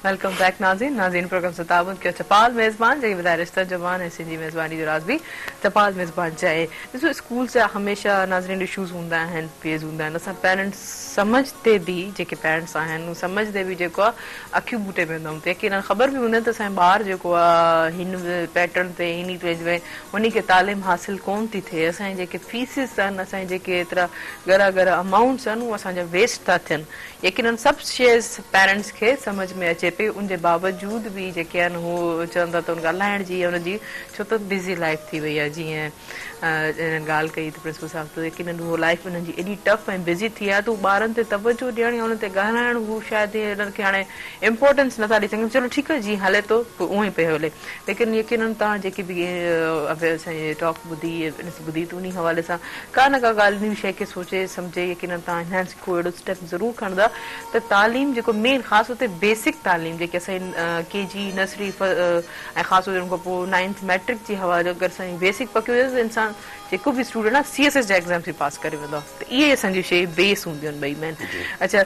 Welcome back ناظرين ناظرين پروگرام سان تعاون ڪيو چپال ميزبان جيڪي ٻڌائي رشتا زبان ۽ سنڌي ميزباني جو راز به چپال ميزبان چاهي ڏسو اسڪول جا هميشه ناظرين اشوز هوندا آهن پيز هوندا آهن اسان پيرنٽس سمجهندي به جيڪي پيرنٽس آهن هو سمجهندي به جيڪو آهي اکيون ٻوٽي ويهندا آهيون يقينن خبر به هوندي آهي ته اسان جو ٻار جيڪو آهي هن پيٽرن تي هن رينج ۾ انهي کي تعليم حاصل ڪون ٿي ٿئي اسان جي جيڪي فيسز آهن اسان جي جيڪي ايترا ڳرا ڳرا امائونٽس آهن اهي اسان جا ويسٽ ٿا ٿين يقينن سڀ شيز پيرنٽس کي سمجهه ۾ اچي پئي ان جي باوجود به جيڪي آهن هو چون ٿا ته ان ڳالهائڻ جي يا ان جي ڇو ته بزي لائف ٿي وئي آهي جيئن انهن ڳالهه ڪئي ته پرنسپل صاحب ته يقينن هو لائف انهن جي ايڏي ٽف ۽ بزي ٿي آهي ته هو ٻارن تي توجه ڏيڻ يا انهن تي ڳالهائڻ هو شايد انهن کي هاڻي امپورٽنس نٿا ڏئي سگهن چلو ٺيڪ آهي جيئن هلي ٿو پوء اونئين پيو هلي ليڪن يقينن توهان جيڪي به اسان جي ٽاڪ ٻڌي ٻڌي ته انهي حوالي سان ڪا نه ڪا ڳالهه انهي شيء کي سوچي سمجهي يقينن توهان انهانس ڪو اهڙو اسٽيپ ضرور کڻندا ته تعليم جيڪو مين خاص طور تي بيسڪ تعليم جيڪي اسان جي ڪي جي نرسري ۽ خاص طور تي ان کان پوء نائنٿ ميٽرڪ جي حوالي اگر اسان جي بيسڪ پڪي هجي ته انسان جيڪو به اسٽوڊنٽ آهي سي ايس ايس جا ايگزامس به پاس ڪري ويندو آهي ته اهي اسان جون شيء بيس هونديون آهن ٻئي مين اڇا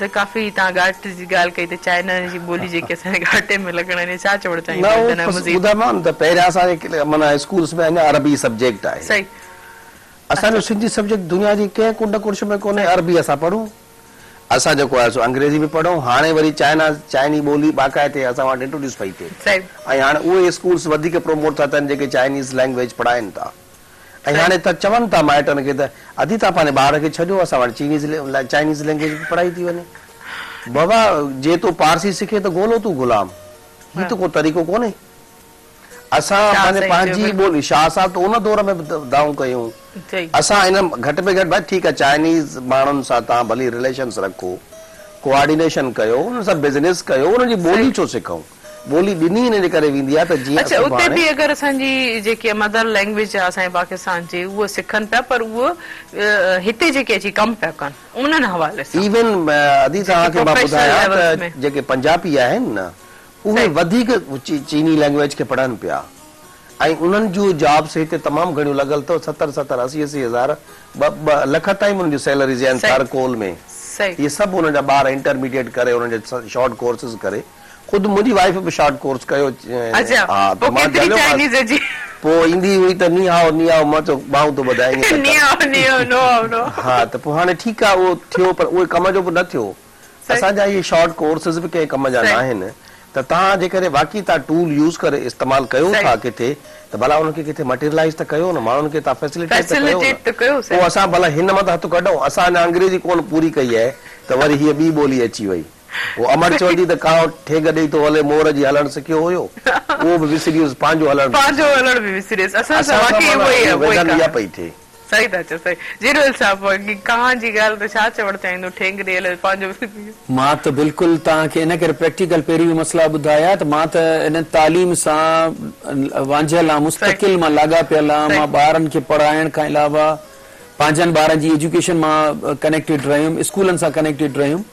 سر ڪافي توهان ڳاٽ جي ڳالهه ڪئي ته چائنا جي ٻولي جيڪي اسان جي ڳاٽي ۾ لڳڻ آهن ڇا چوڻ نه چاهيندا اهو مزيد ٻڌايومانو نه ته پهريان اسان جي معنيٰ اسڪولس ۾ اڃا عربي سبجيڪٽ آهي صحيح اسان جو سنڌي سبجيڪٽ دنيا جي ڪنهن ڪنڊ ڪڙڇ ۾ ڪونهي عربي اسان پڙهون. اسان جيڪو آهي سو انگريزي به پڙهون، هاڻي وري چائنا چائني ٻولي باقاعدي اسان وٽ انٽروڊيوس پئي ٿئي ۽ هاڻي اهي اسڪولس وڌيڪ پروموٽ ٿا ٿين جيڪي چائنيز لينگويج پڙهائين ٿا ۽ هاڻي ته چون ٿا مائٽن کي ته ادي توهان پنهنجي ٻار کي ڇڏيو اسان وٽ چينيز چائنيز لينگويج به پڙهائي ٿي وڃي. بابا جي تون پارسي سکين ته گولو تون غلام هي ته ڪو طريقو ڪونهي. اسان شاهه پنهنجي سائين چيو پنهنجي بلڪل. ٻولي شاهه صاحب ته ان دور ۾ به دانهون ڪيون اسان ان گهٽ ۾ گهٽ ڀائي ٺيڪ آهي چائنيز ماڻهن سان توهان ڀلي رليشنس رکو ڪوآرڊينيشن ڪيو انهن سان بزنس ڪيو انهن جي ٻولي ڇو سکون ٻولي ڏني ان جي ڪري ويندي آهي ته جيئن اڇا اتي سڀاڻي به اگر اسان جي جيڪي مدر لينگويج آهي اسان جي پاڪستان جي اهو سکن پيا پر اهو هتي جيڪي اچي ڪم پيا ڪن انهن حوالي سان ايون ادي جيڪي توهان کي مان پروفيشنل ٻڌايان ليولز ته ۾. جيڪي پنجابي آهن نه اهي وڌيڪ چيني لينگويج کي پڙهن پيا ۽ انهن جون جابس هتي تمام گهڻيون لڳل اٿو ستر ستر اسي اسي هزار ٻه ٻه لک تائين به انهن جون سيلريز آهن ٿر ڪول ۾ اهي سڀ انهن جا ٻار انٽرميڊيٽ ڪري انهن جا شارٽ ڪورسز ڪري خود منهنجي وائيف به شارٽ ڪورس ڪيو ها ته مان جهليومانس پوء ايندي هئي ته ني هائو ني هائو مان چيو ٻانهون ٿو ٻڌائين ائين ته ڪر ها ته پوء هاڻي ٺيڪ آهي اهو ٿيو پر اهي ڪم جو به نه ٿيو اسان جا اهي شارٽ ڪورسز به ڪنهن ڪم جا ناهن ته توهان جيڪڏهن واقعي توهان ٽول يوز ڪري استعمال ڪيو ٿا ڪٿي ته ڀلا ان کي ڪٿي مٽيرلائيز ته ڪيو نه ماڻهن کي توهان فيسليٽيٽ ته ڪيو نه پوء اسان ڀلا هن مان ته هٿ ڪڍون اسان اڃا انگريزي ڪونه پوري ڪئي آهي ته وري هيء ٻي ٻولي اچي وئي پوء امڙ چوندي ته ڪانء ٺينگ ڏئي ٿو هلي مور جي هلڻ سکيو هيو اهو به وسري ويس پنهنجو هلڻ به وسري ويس اسان سان معنيٰ اها پئي ٿئي. صحيح ٿا چئو سائين جي روحيل صاحب ڪانء جي ڳالهه ته ڇا چوڻ چاهيندو ٺينگ ڏئي هلي پنهنجو وسري ويو. مان ته بلڪل توهان کي ان ڪري پريڪٽيڪل پهرين به مسئلا ٻڌايا ته مان ته ان تعليم سان وانجهيل آهيان مستقل مان لاڳاپيل آهيان مان ٻارن کي پڙهائڻ کان علاوه پنهنجن ٻارن جي ايجوڪيشن مان ڪنيڪٽيڊ رهيم اسڪولن سان ڪنيڪٽيڊ رهيم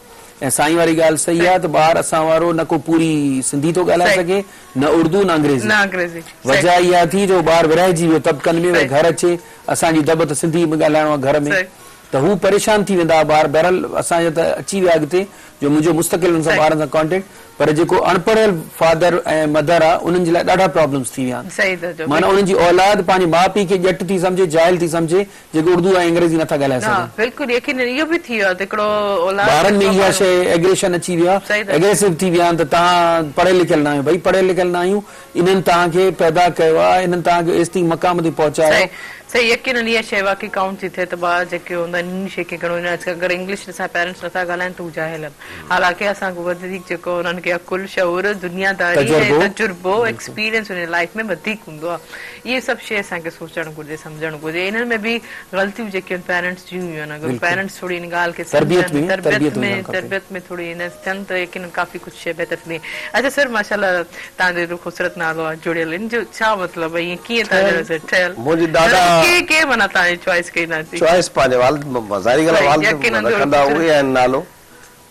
۽ سائين واري ڳالهه صحيح آهي ته ٻار اسان وارو نه ڪو پوري سنڌي ٿو ڳالهائي سگهي نه اردو نه انگريزي. وجه اها ٿي جو ٻار ورهائجي ويو طبقن ۾ وري گهر اچي اسان جي دٻ ته سنڌي ۾ ڳالهائڻو آهي گهر ۾ ته هو پريشان ٿي ويندا ٻار بهرحال اسان جا ته اچي ويا اڳتي جو منهنجو مستقل انهن سان ٻارن سان ڪانٽيڪٽ پر جيڪو اڻپڙهيل فادر ۽ مدر آهي انهن جي لاء ڏاڍا پرابلمس ٿي ويا آهن معنيٰ انهن جي اولاد پنهنجي ماء پيء کي ڄٽ ٿي سمجهي جاهل ٿي سمجهي جيڪي اردو ۽ انگريزي نٿا ڳالهائي سگهن. بلڪل يقينن اهو به ٿي ويو آهي ته هڪڙو اولاد ٻارن ۾ اها شيء ايگريشن اچي ويو آهي ايگريسو ٿي ويا آهن ته توهان پڙهيل لکيل نه آهيو ڀئي پڙهيل لکيل نه آهيون انهن توهان کي پيدا ڪيو آهي انهن توهان کي ايستائين مقام تي پهچايو. صحيح يقينن اها شيء واقعي ڪائونٽ ٿي ٿئي ته ٻار جيڪي هوندا آهن انهن شيء کي گهڻو اڄڪلهه اگر انگلش اسان جا پيرنٽس نٿا ڳالهائن ته هو جاهل آهن حالانڪه اسان کان وڌيڪ جيڪو انهن کي عقل شعور دنياداري ۽ تجربو ايڪسپيرينس انهن جي لائيف ۾ وڌيڪ هوندو آهي اهي سڀ شيء اسان کي سوچڻ گهرجي سمجهڻ گهرجي انهن ۾ به غلطيون جيڪي آهن پيرنٽس جون ئي آهن اگر پيرنٽس ٿوري ان ڳالهه کي سمجهن تربيت ۾ تربيت ۾ ٿوري ان ٿين ته يقينن ڪافي ڪجهه شيء بهتر ٿيندي اڇا سر ماشاءالله توهان جو ايڏو خوبصورت نالو آهي جڙيل ان جو ڇا مطلب آهي ائين ڪيئن توهان جو ٺهيل منهنجي دادا ڪي ڪي معنيٰ توهان جي چوائس ڪئي نه جي چوائس پنهنجي والد ظاهري ڳالهه آهي والد رکندا اهي آهن نالو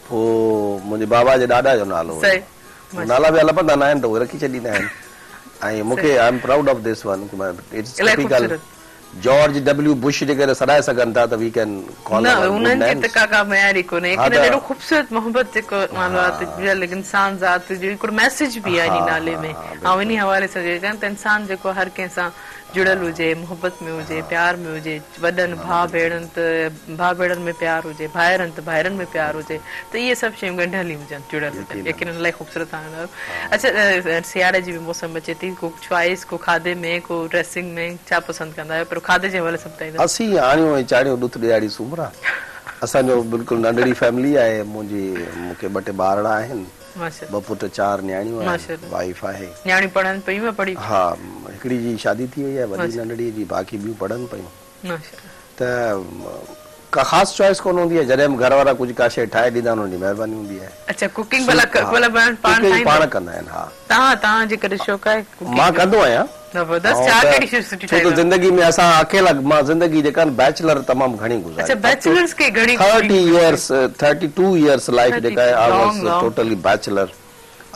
پوء منهنجي بابا جي ڏاڏا جو نالو هيو نالا ٻيا لڀندا نه آهن ته اهي رکي ڇڏيندا آهن ۽ مون کي I am proud of this one it's typical George W Bush جيڪڏهن سڏائي سگهن ٿا ته وي can ڪال نه انهن جي ته ڪا ڪا معيار ئي ڪونهي يقينن اهڙو خوبصورت محبت جيڪو نالو آهي ته جڙيل انسان ذات جو هڪڙو ميسيج به آهي انهي نالي ۾ آئون انهي حوالي سان چئي ته انسان جيڪو هر ڪنهن سان جڙيل هجي محبت ۾ هجي پيار ۾ هجي وڏن ڀاء ڀيڻن ته ڀاء ڀيڻن ۾ پيار هجي، ڀائرن ته ڀائرن ۾ پيار هجي ته اهي سڀ شيون ڳنڍيل ئي هجن، جڙيل هجن. يقينن الاهي خوبصورت آهن. اڇا سياري جي به موسم اچي ٿي، ڪو چوائس ڪو کاڌي ۾ ڪو ڊريسنگ ۾ ڇا پسند ڪندا آهيو پر کاڌي جي حوالي سان ٻڌائيندا. اسين آڻيون ۽ چاڙهيون ڏٿ ڏيهاڙي سومرا. اسان جو بلڪل ننڍڙي فيملي آهي منهنجي مون کي ٻه ٽي ٻارڙا آهن. ٻه پٽ چار نياڻيون آهن وائيف آهي. نياڻيون پڙهن پيون يا پڙهي؟ ها هڪڙي جي شادي ٿي وئي آهي وڏي ننڍڙي جي باقي ٻيون پڙهن پيون ته ڪا خاص چوائس ڪونه هوندي آهي جڏهن به گهر وارا ڪجهه ڪا شيء ٺاهي ڏيندا آهن انهن جي مهرباني هوندي آهي. اڇا ڪوڪنگ ڀلا ڀلا پاڻ ٺاهيندا پاڻ ڪندا آهن ها. توهان توهان جي ڪڏهن شوق آهي ڪوڪنگ جو؟ مان ڪندو آهيان. زبردست ڇا ڪهڙي شيء سٺي ڇو ته زندگي ۾ اسان اڪيلا مان زندگي جيڪا آهي بيچلر تمام گهڻي گذاري. اڇا بيچلرز کي گهڻي 30 يئرس 32 يئرس لائيف جيڪا آهي I was totally bachelor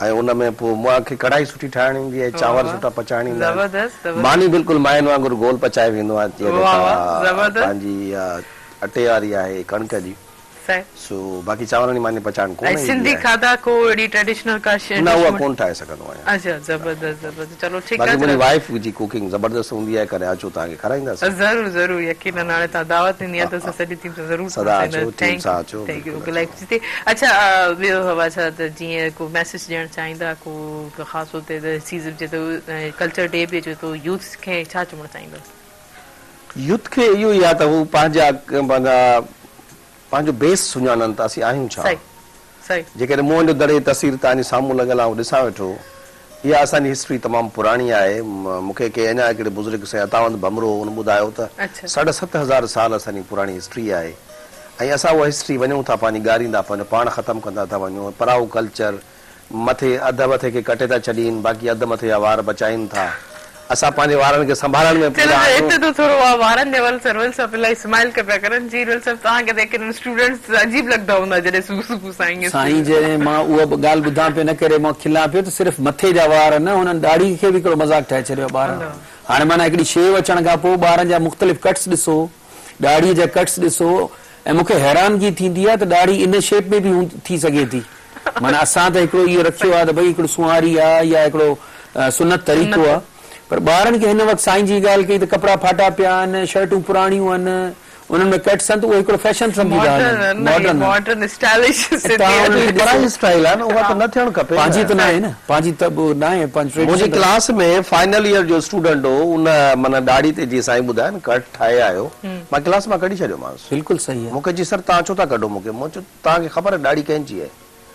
۽ ان ۾ پوء مان کي ڪڙهائي سٺي ٺاهڻ ايندي آهي چانور سٺا پچائڻ ايندا آهن ماني بلڪل ماين وانگر گول پچائي ويندو آهيان جيئن جيڪا پنهنجي اها اٽي واري آهي ڪڻڪ جي. صحيح. سو باقي چانورن جي ماني پچائڻ ڪونه ۽ ايندي سنڌي آهي. کاڌا ڪو اهڙي ٽريڊيشنل ڪا شي نه ڊش اها ڪونه ٺاهي سگهندو آهيان. اڇا زبردست زبردست چلو ٺيڪ باقي آهي منهنجي وائيف جي ڪوڪنگ زبردست هوندي آهي ڪڏهن اچو توهان کي کارائينداسين. ضرور ضرور يقينن هاڻي توهان دعوت ڏني آهي ته اسان سڄي ٽيم سان ضرور سدا پهچنداسين اچو ٽيم thank سان يو اچو thank you بلڪل الاهي اچو. خوشي ٿي اڇا ٻيو هوا ڇا ته جيئن ڪو ميسيج ڏيڻ چاهيندا ڪو خاص طور تي سيزن جي ڪلچر ڊي به اچي ٿو يوٿ کي ڇا چوڻ چاهيندا. يوٿ کي اهو ئي آهي ته هو پنهنجا پنهنجا پنهنجو بيس سڃاڻن ته اسين آهيون ڇا؟ صحيح صحيح. جيڪڏهن موهن جو دڙي جي تصوير توهان جي سامهون لڳل آهي آئون ڏسان ويٺو اها اسان جي هسٽري تمام پراڻي آهي مون کي ڪنهن اڃا هڪڙي بزرگ سائين عطاوند ڀمرو ان ٻڌايو ته ساڍا 7000 سال اسان جي پراڻي هسٽري آهي ۽ اسان اها هسٽري وڃون ٿا پنهنجي ڳاريندا پنهنجو پاڻ ختم ڪندا ٿا وڃون پرائو ڪلچر مٿي اڌ مٿي کي ڪٽي ٿا ڇڏين، باقي اڌ مٿي جا وار بچائين ٿا. اسان پنهنجي وارن کي سنڀالڻ ۾ چلو پورا آهيون. هتي ته ٿورو اها وارن جي حوالي سان رويل صاحب الاهي سمائل ڪيا پيا ڪرن. جي رويل صاحب توهان کي ته يقينن اسٽوڊنٽس عجيب لڳندا هوندا جڏهن صبح صبح سائين کي سائين جڏهن مان اها ڳالهه ٻڌان پيو ان ڪري مان کلان پيو ته صرف مٿي جا وار نه هنن ڏاڙهي کي به هڪڙو مذاق ٺاهي ڇڏيو آهي ٻارن هاڻي معنيٰ هڪڙي شيو اچڻ کان پوء ٻارن جا مختلف ڪٽس ڏسو ڏاڙهي جا ڪٽس ڏسو ۽ مون کي حيرانگي ٿيندي آهي ته ڏاڙهي ان شيپ ۾ به ٿي سگهي ٿي. معنيٰ اسان ته هڪڙو اهو رکيو آهي ته ڀئي هڪڙو سنواري آهي يا هڪڙو سنت طريقو آهي پر ٻارن کي هن وقت سائين جي ڳالهه ڪئي ته ڪپڙا ڦاٽا پيا آهن، شرٽون پراڻيون آهن، انهن ۾ ڪٽس آهن ته اهو هڪڙو فيشن سمجهي ٿا هلن، ماڊرن ماڊرن اسٽائلش ۽ توهان انهن کي پرائي اسٽائل آهي نه اها ته نه ٿيڻ کپي نه. پنهنجي ته ناهي نه پنهنجي ته به ناهي پنهنجي منهنجي ٽريڊيشن ته. ڪلاس ۾ فائنل ايئر جو اسٽوڊنٽ هو ان معنيٰ ڏاڙهي تي جيئن سائين ٻڌايو نه ڪٽ ٺاهي آيو مان ڪلاس مان ڪڍي ڇڏيومانس. بلڪل صحيح آهي. مون کي چي سر توهان ڇو ٿا ڪڍو مون کي مون چيو توهان کي خبر آهي ڏاڙهي ڪنهن جي آهي؟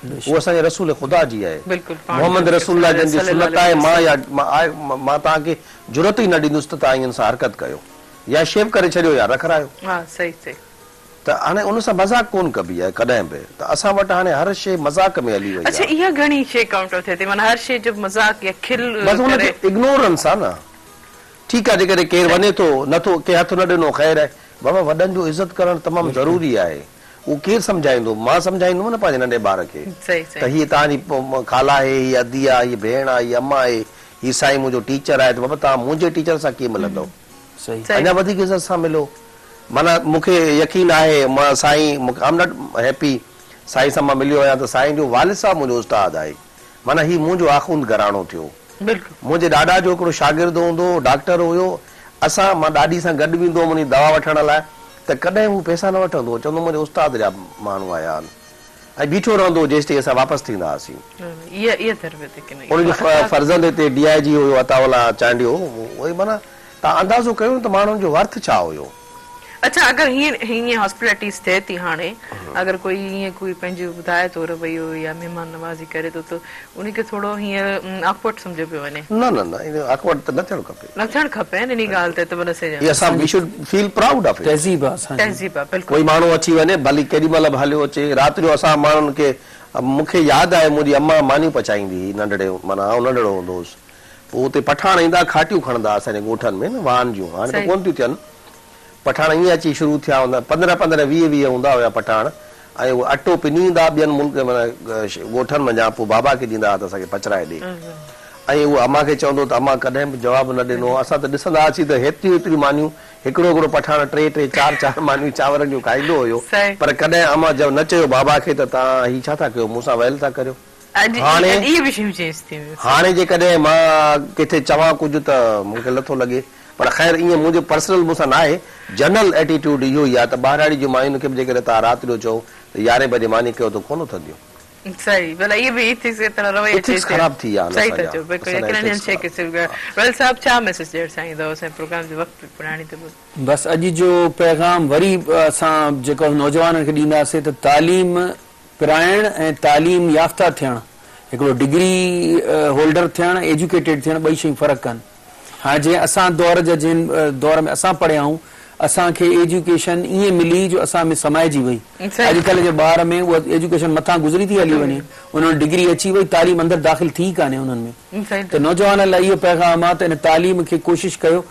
هوء اسان جي رسول خدا جي آهي. محمد رسول الله جن جي سنت آهي مان يا مان توهان کي جرئت ئي نه ڏيندس ته توهان ائين سان حرڪت ڪيو يا شيو ڪري ڇڏيو يا رکرايو. ته هاڻي ان سان مذاق ڪونه ڪبي آهي ڪڏهن به ته اسان وٽ هاڻي هر شيء مذاق ۾ هلي وئي اڇا آهي. اها گهڻي شيء ڪائونٽر ٿئي ٿي معنيٰ هر شيء جو مذاق يا کل بس ان ڪري. کي اگنورنس آهي نه. ٺيڪ آهي جيڪڏهن ڪير وڃي ٿو نه ٿو ڪنهن هٿ نه ڏنو خير آهي بابا وڏن جو عزت ڪرڻ تمام ضروري آهي اهو ڪير سمجهائيندو مان سمجهائيندم نه پنهنجي ننڍي ٻار کي ته هيء توهان جي خالا آهي هيء ادي آهي هيء ڀيڻ آهي هيء امان آهي هي سائين منهنجو ٽيچر آهي ته بابا توهان منهنجي ٽيچر سان ڪيئن ملندؤ اڃا وڌيڪ عزت سان ملو معنيٰ مون کي يقين آهي مان سائين I am not happy سائين سان مان مليو آهيان ته سائين جو والد صاحب منهنجو استاد آهي معنيٰ هي منهنجو آخوند گهراڻو ٿيو. منهنجي ڏاڏا جو هڪڙو شاگرد هوندو هو، ڊاڪٽر هيو. اسان، مان ڏاڏي سان گڏ ويندو هوم انهي دوا وٺڻ لاء ته ڪڏهن هو پئسا نه وٺندو هو، چوندو هو منهنجي استاد جا ماڻهو آيا آهن ۽ بيٺو رهندو هو جيستائين اسان واپس ٿيندا هئاسين. ان جو فرزند هتي ڊي I جي هيو عطاء الله چانڊيو، اهي معنيٰ توهان اندازو ڪيو نه ته ماڻهن جو ورٿ ڇا هيو. اڇا اگر هيئن هيئن هاسپيٽلٽيز ٿئي ٿي هاڻي اگر ڪوئي هيئن ڪوئي پنهنجو ٻڌائي ٿو رويو يا مهمان نوازي ڪري ٿو ته انهي کي ٿورو هيئن آڪورڊ سمجهيو پيو وڃي. نه نه نه اهو آڪورڊ ته نه ٿيڻ کپي. نه ٿيڻ کپي نه انهي ڳالهه تي ته بس هي اسان we should feel proud of it. تهذيب آ اسان جي. تهذيب آ بلڪل. ڪوئي ماڻهو اچي وڃي ڀلي ڪيڏي مهل به هليو اچي رات جو اسان ماڻهن کي مون کي ياد آهي منهنجي امان مانيون پچائيندي هئي ننڍڙي معنيٰ آئون ننڍڙو هوندو هوس پوء اتي پٺاڻ ايندا کاٽيون کڻندا اسان جي ڳوٺن ۾ نه واهن جون هاڻي ته ڪونه ٿيون ٿين پٺاڻ ائين اچي شروع ٿيا هوندا 15 15 20 20 هوندا هيا پٺاڻ ۽ اهي اٽو پني ايندا ٻين ملڪ معنيٰ ڳوٺن منجهان پوء بابا کي ڏيندا هئا ته اسان کي پچرائي ڏي ۽ اهو امان کي چوندو ته امان ڪڏهن به جواب نه ڏنو اسان ته ڏسندا هئاسين ته هيتريون هيتريون مانيون هڪڙو هڪڙو پٺاڻ ٽي ٽي چار چار مانيون چانورن جون کائيندو هيو پر ڪڏهن امان نه چيو بابا کي ته توهان هي ڇا ٿا ڪيو مون سان ويل ٿا ڪريو. هاڻي اهي به شيون چينج ٿي ويون. هاڻي جيڪڏهن مان ڪٿي چوان ڪجهه ته مون کي نٿو لڳي پر خير ائين منهنجو پرسنل مون سان ناهي جنرل ايٽيٽيوڊ اهو ئي آهي ته ٻهراڙي جون ماين کي به جيڪڏهن توهان رات جو چئو ته يارهين بجي ماني ڪيو ته ڪونه اٿنديون. صحيح ڀلا اهي به ايٿڪس ايترا رويا چينج ٿيا. خراب ٿي ويا آهن صحيح اسان ٿا جا چئو بلڪل اسان جا يقينن هن ايٿڪس شيء کي خراب ويل صاحب ڇا ميسيج ڏيڻ چاهيندؤ اسان جي پروگرام جو وقت به پڄاڻي تي پهتو. بس اڄ جو پيغام وري اسان جيڪو نوجوانن کي ڏينداسين ته تعليم پرائڻ ۽ تعليم يافته ٿيڻ، هڪڙو ڊگري هولڊر ٿيڻ ۽ ايجوڪيٽيڊ ٿيڻ ٻئي شيون فرق آهن. هاڻي جنهن اسان دور جا جنهن دور ۾ اسان پڙهيا آهيون اسان کي ايجوڪيشن ائين ملي جو اسان ۾ سمائجي وئي. اڄڪلهه جي ٻار ۾ اها ايجوڪيشن مٿان گذري ٿي هلي وڃي، انهن وٽ ڊگري اچي وئي تعليم اندر داخل ٿي ئي ڪانهي انهن ۾. ته نوجوانن لاء اهو پيغام آهي ته ان تعليم کي ڪوشش ڪيو،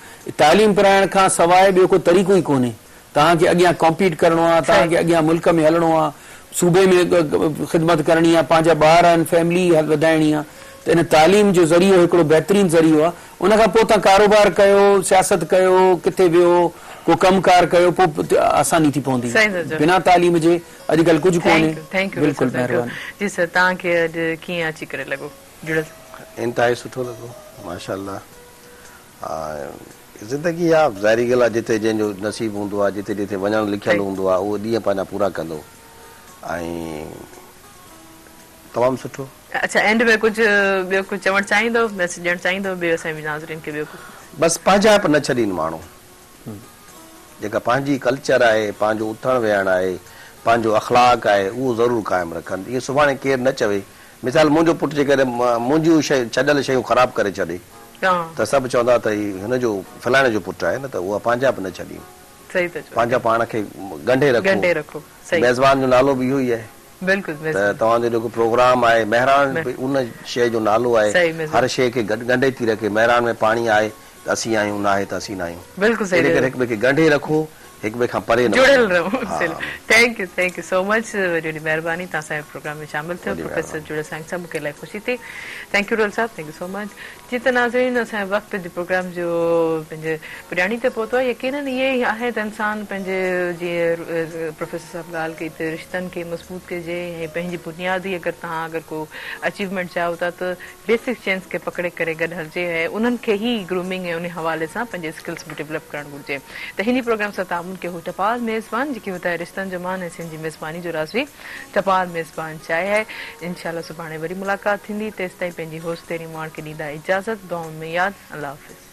تعليم پرائڻ کان سواء ٻيو ڪو طريقو ئي ڪونهي. توهان کي اڳيان ڪامپيٽ ڪرڻو آ، توهان کي اڳيان ملڪ ۾ هلڻو آ، صوبي ۾ خدمت ڪرڻي آ، پنهنجا ٻار آهن، فيملي وڌائڻي آ ته ان تعليم جو ذريعو هڪڙو بهترين ذريعو آ. ان کان پوء توهان ڪاروبار ڪيو، سياست ڪيو، ڪٿي ويهو، ڪو ڪم ڪار ڪيو پوء آساني ٿي پوندي. بنا تعليم جي اڄڪلهه ڪجهه ڪونهي. Thank you بلڪل مهرباني. جي سر توهان کي اڄ ڪيئن اچي ڪري لڳو جڙيل. انتهائي سٺو لڳو ماشاءالله زندگي آ ظاهري ڳالهه آ جتي جنهن جو نصيب هوندو آ جتي جتي وڃڻ لکيل هوندو آ اهو ڏينهن پنهنجا پورا ڪندو ۽ تمام سٺو. اڇا اينڊ ۾ ڪجهه ٻيو ڪجهه چوڻ چاهيندو ميسيج ڏيڻ چاهيندو ٻيو اسان جي ناظرين کي ٻيو ڪجهه. بس پنهنجائپ نه ڇڏين ماڻهو جيڪا پنهنجي ڪلچر آهي پنهنجو اٿڻ ويهڻ آهي پنهنجو اخلاق آهي اهو ضرور قائم رکن جيئن سڀاڻي ڪير نه چوي مثال منهنجو پٽ جيڪڏهن منهنجيون ڇڏيل شيون خراب ڪري ڇڏي ته سڀ چوندا ته هي هن جو فلاڻي جو پٽ آهي نه ته اها پنهنجائپ نه ڇڏين پنهنجا پاڻ کي ڳنڍي رکو ميزبان جو نالو به اهو ئي آهي ته توهان جو جيڪو پروگرام آهي مهراڻ به ان شيء جو نالو آهي هر شيء کي ڳنڍي ٿي رکي مهراڻ ۾ پاڻي آهي ته اسين آهيون ناهي ته اسين ناهيون انهي ڪري هڪ ٻئي کي ڳنڍي رکو هڪ ٻئي کان پري نه جڙيل رهو thank you thank you so much وڏي وڏي مهرباني توهان اسان جي پروگرام ۾ شامل ٿيو پروفيسر جڙيل سائين صاحب مونکي الاهي خوشي ٿي thank you role صاحب thank you so much جي ته ناظرين اسان جو وقت جي پروگرام جو پنهنجي پڄاڻي تي پهتو آهي يقينن اهي ئي آهي ته انسان پنهنجي جيئن پروفيسر صاحب ڳالهه ڪئي ته رشتن کي مضبوط ڪجي ۽ پنهنجي بنيادي اگر توهان اگر ڪو اچيومينٽ چاهيو ٿا ته بيسڪ چينز کي پڪڙي ڪري گڏ هلجي ۽ انهن کي ئي گرومنگ ۽ انهي حوالي سان پنهنجي اسڪلز به ڊولپ ڪرڻ گهرجي ته هن پروگرام سان تعاون ڪيو هو ٽپال ميزبان جيڪي هوتا هي رشتن جو مان ۽ سنڌ جي ميزباني جو راز به ٽپال ميزبان چانهه آهي انشاء الله سڀاڻي وري ملاقات ٿيندي تيستائين پنهنجي هوسٽ تيري ماڻ کي ڏيندا اجازت دعائن ۾ ياد الله حافظ.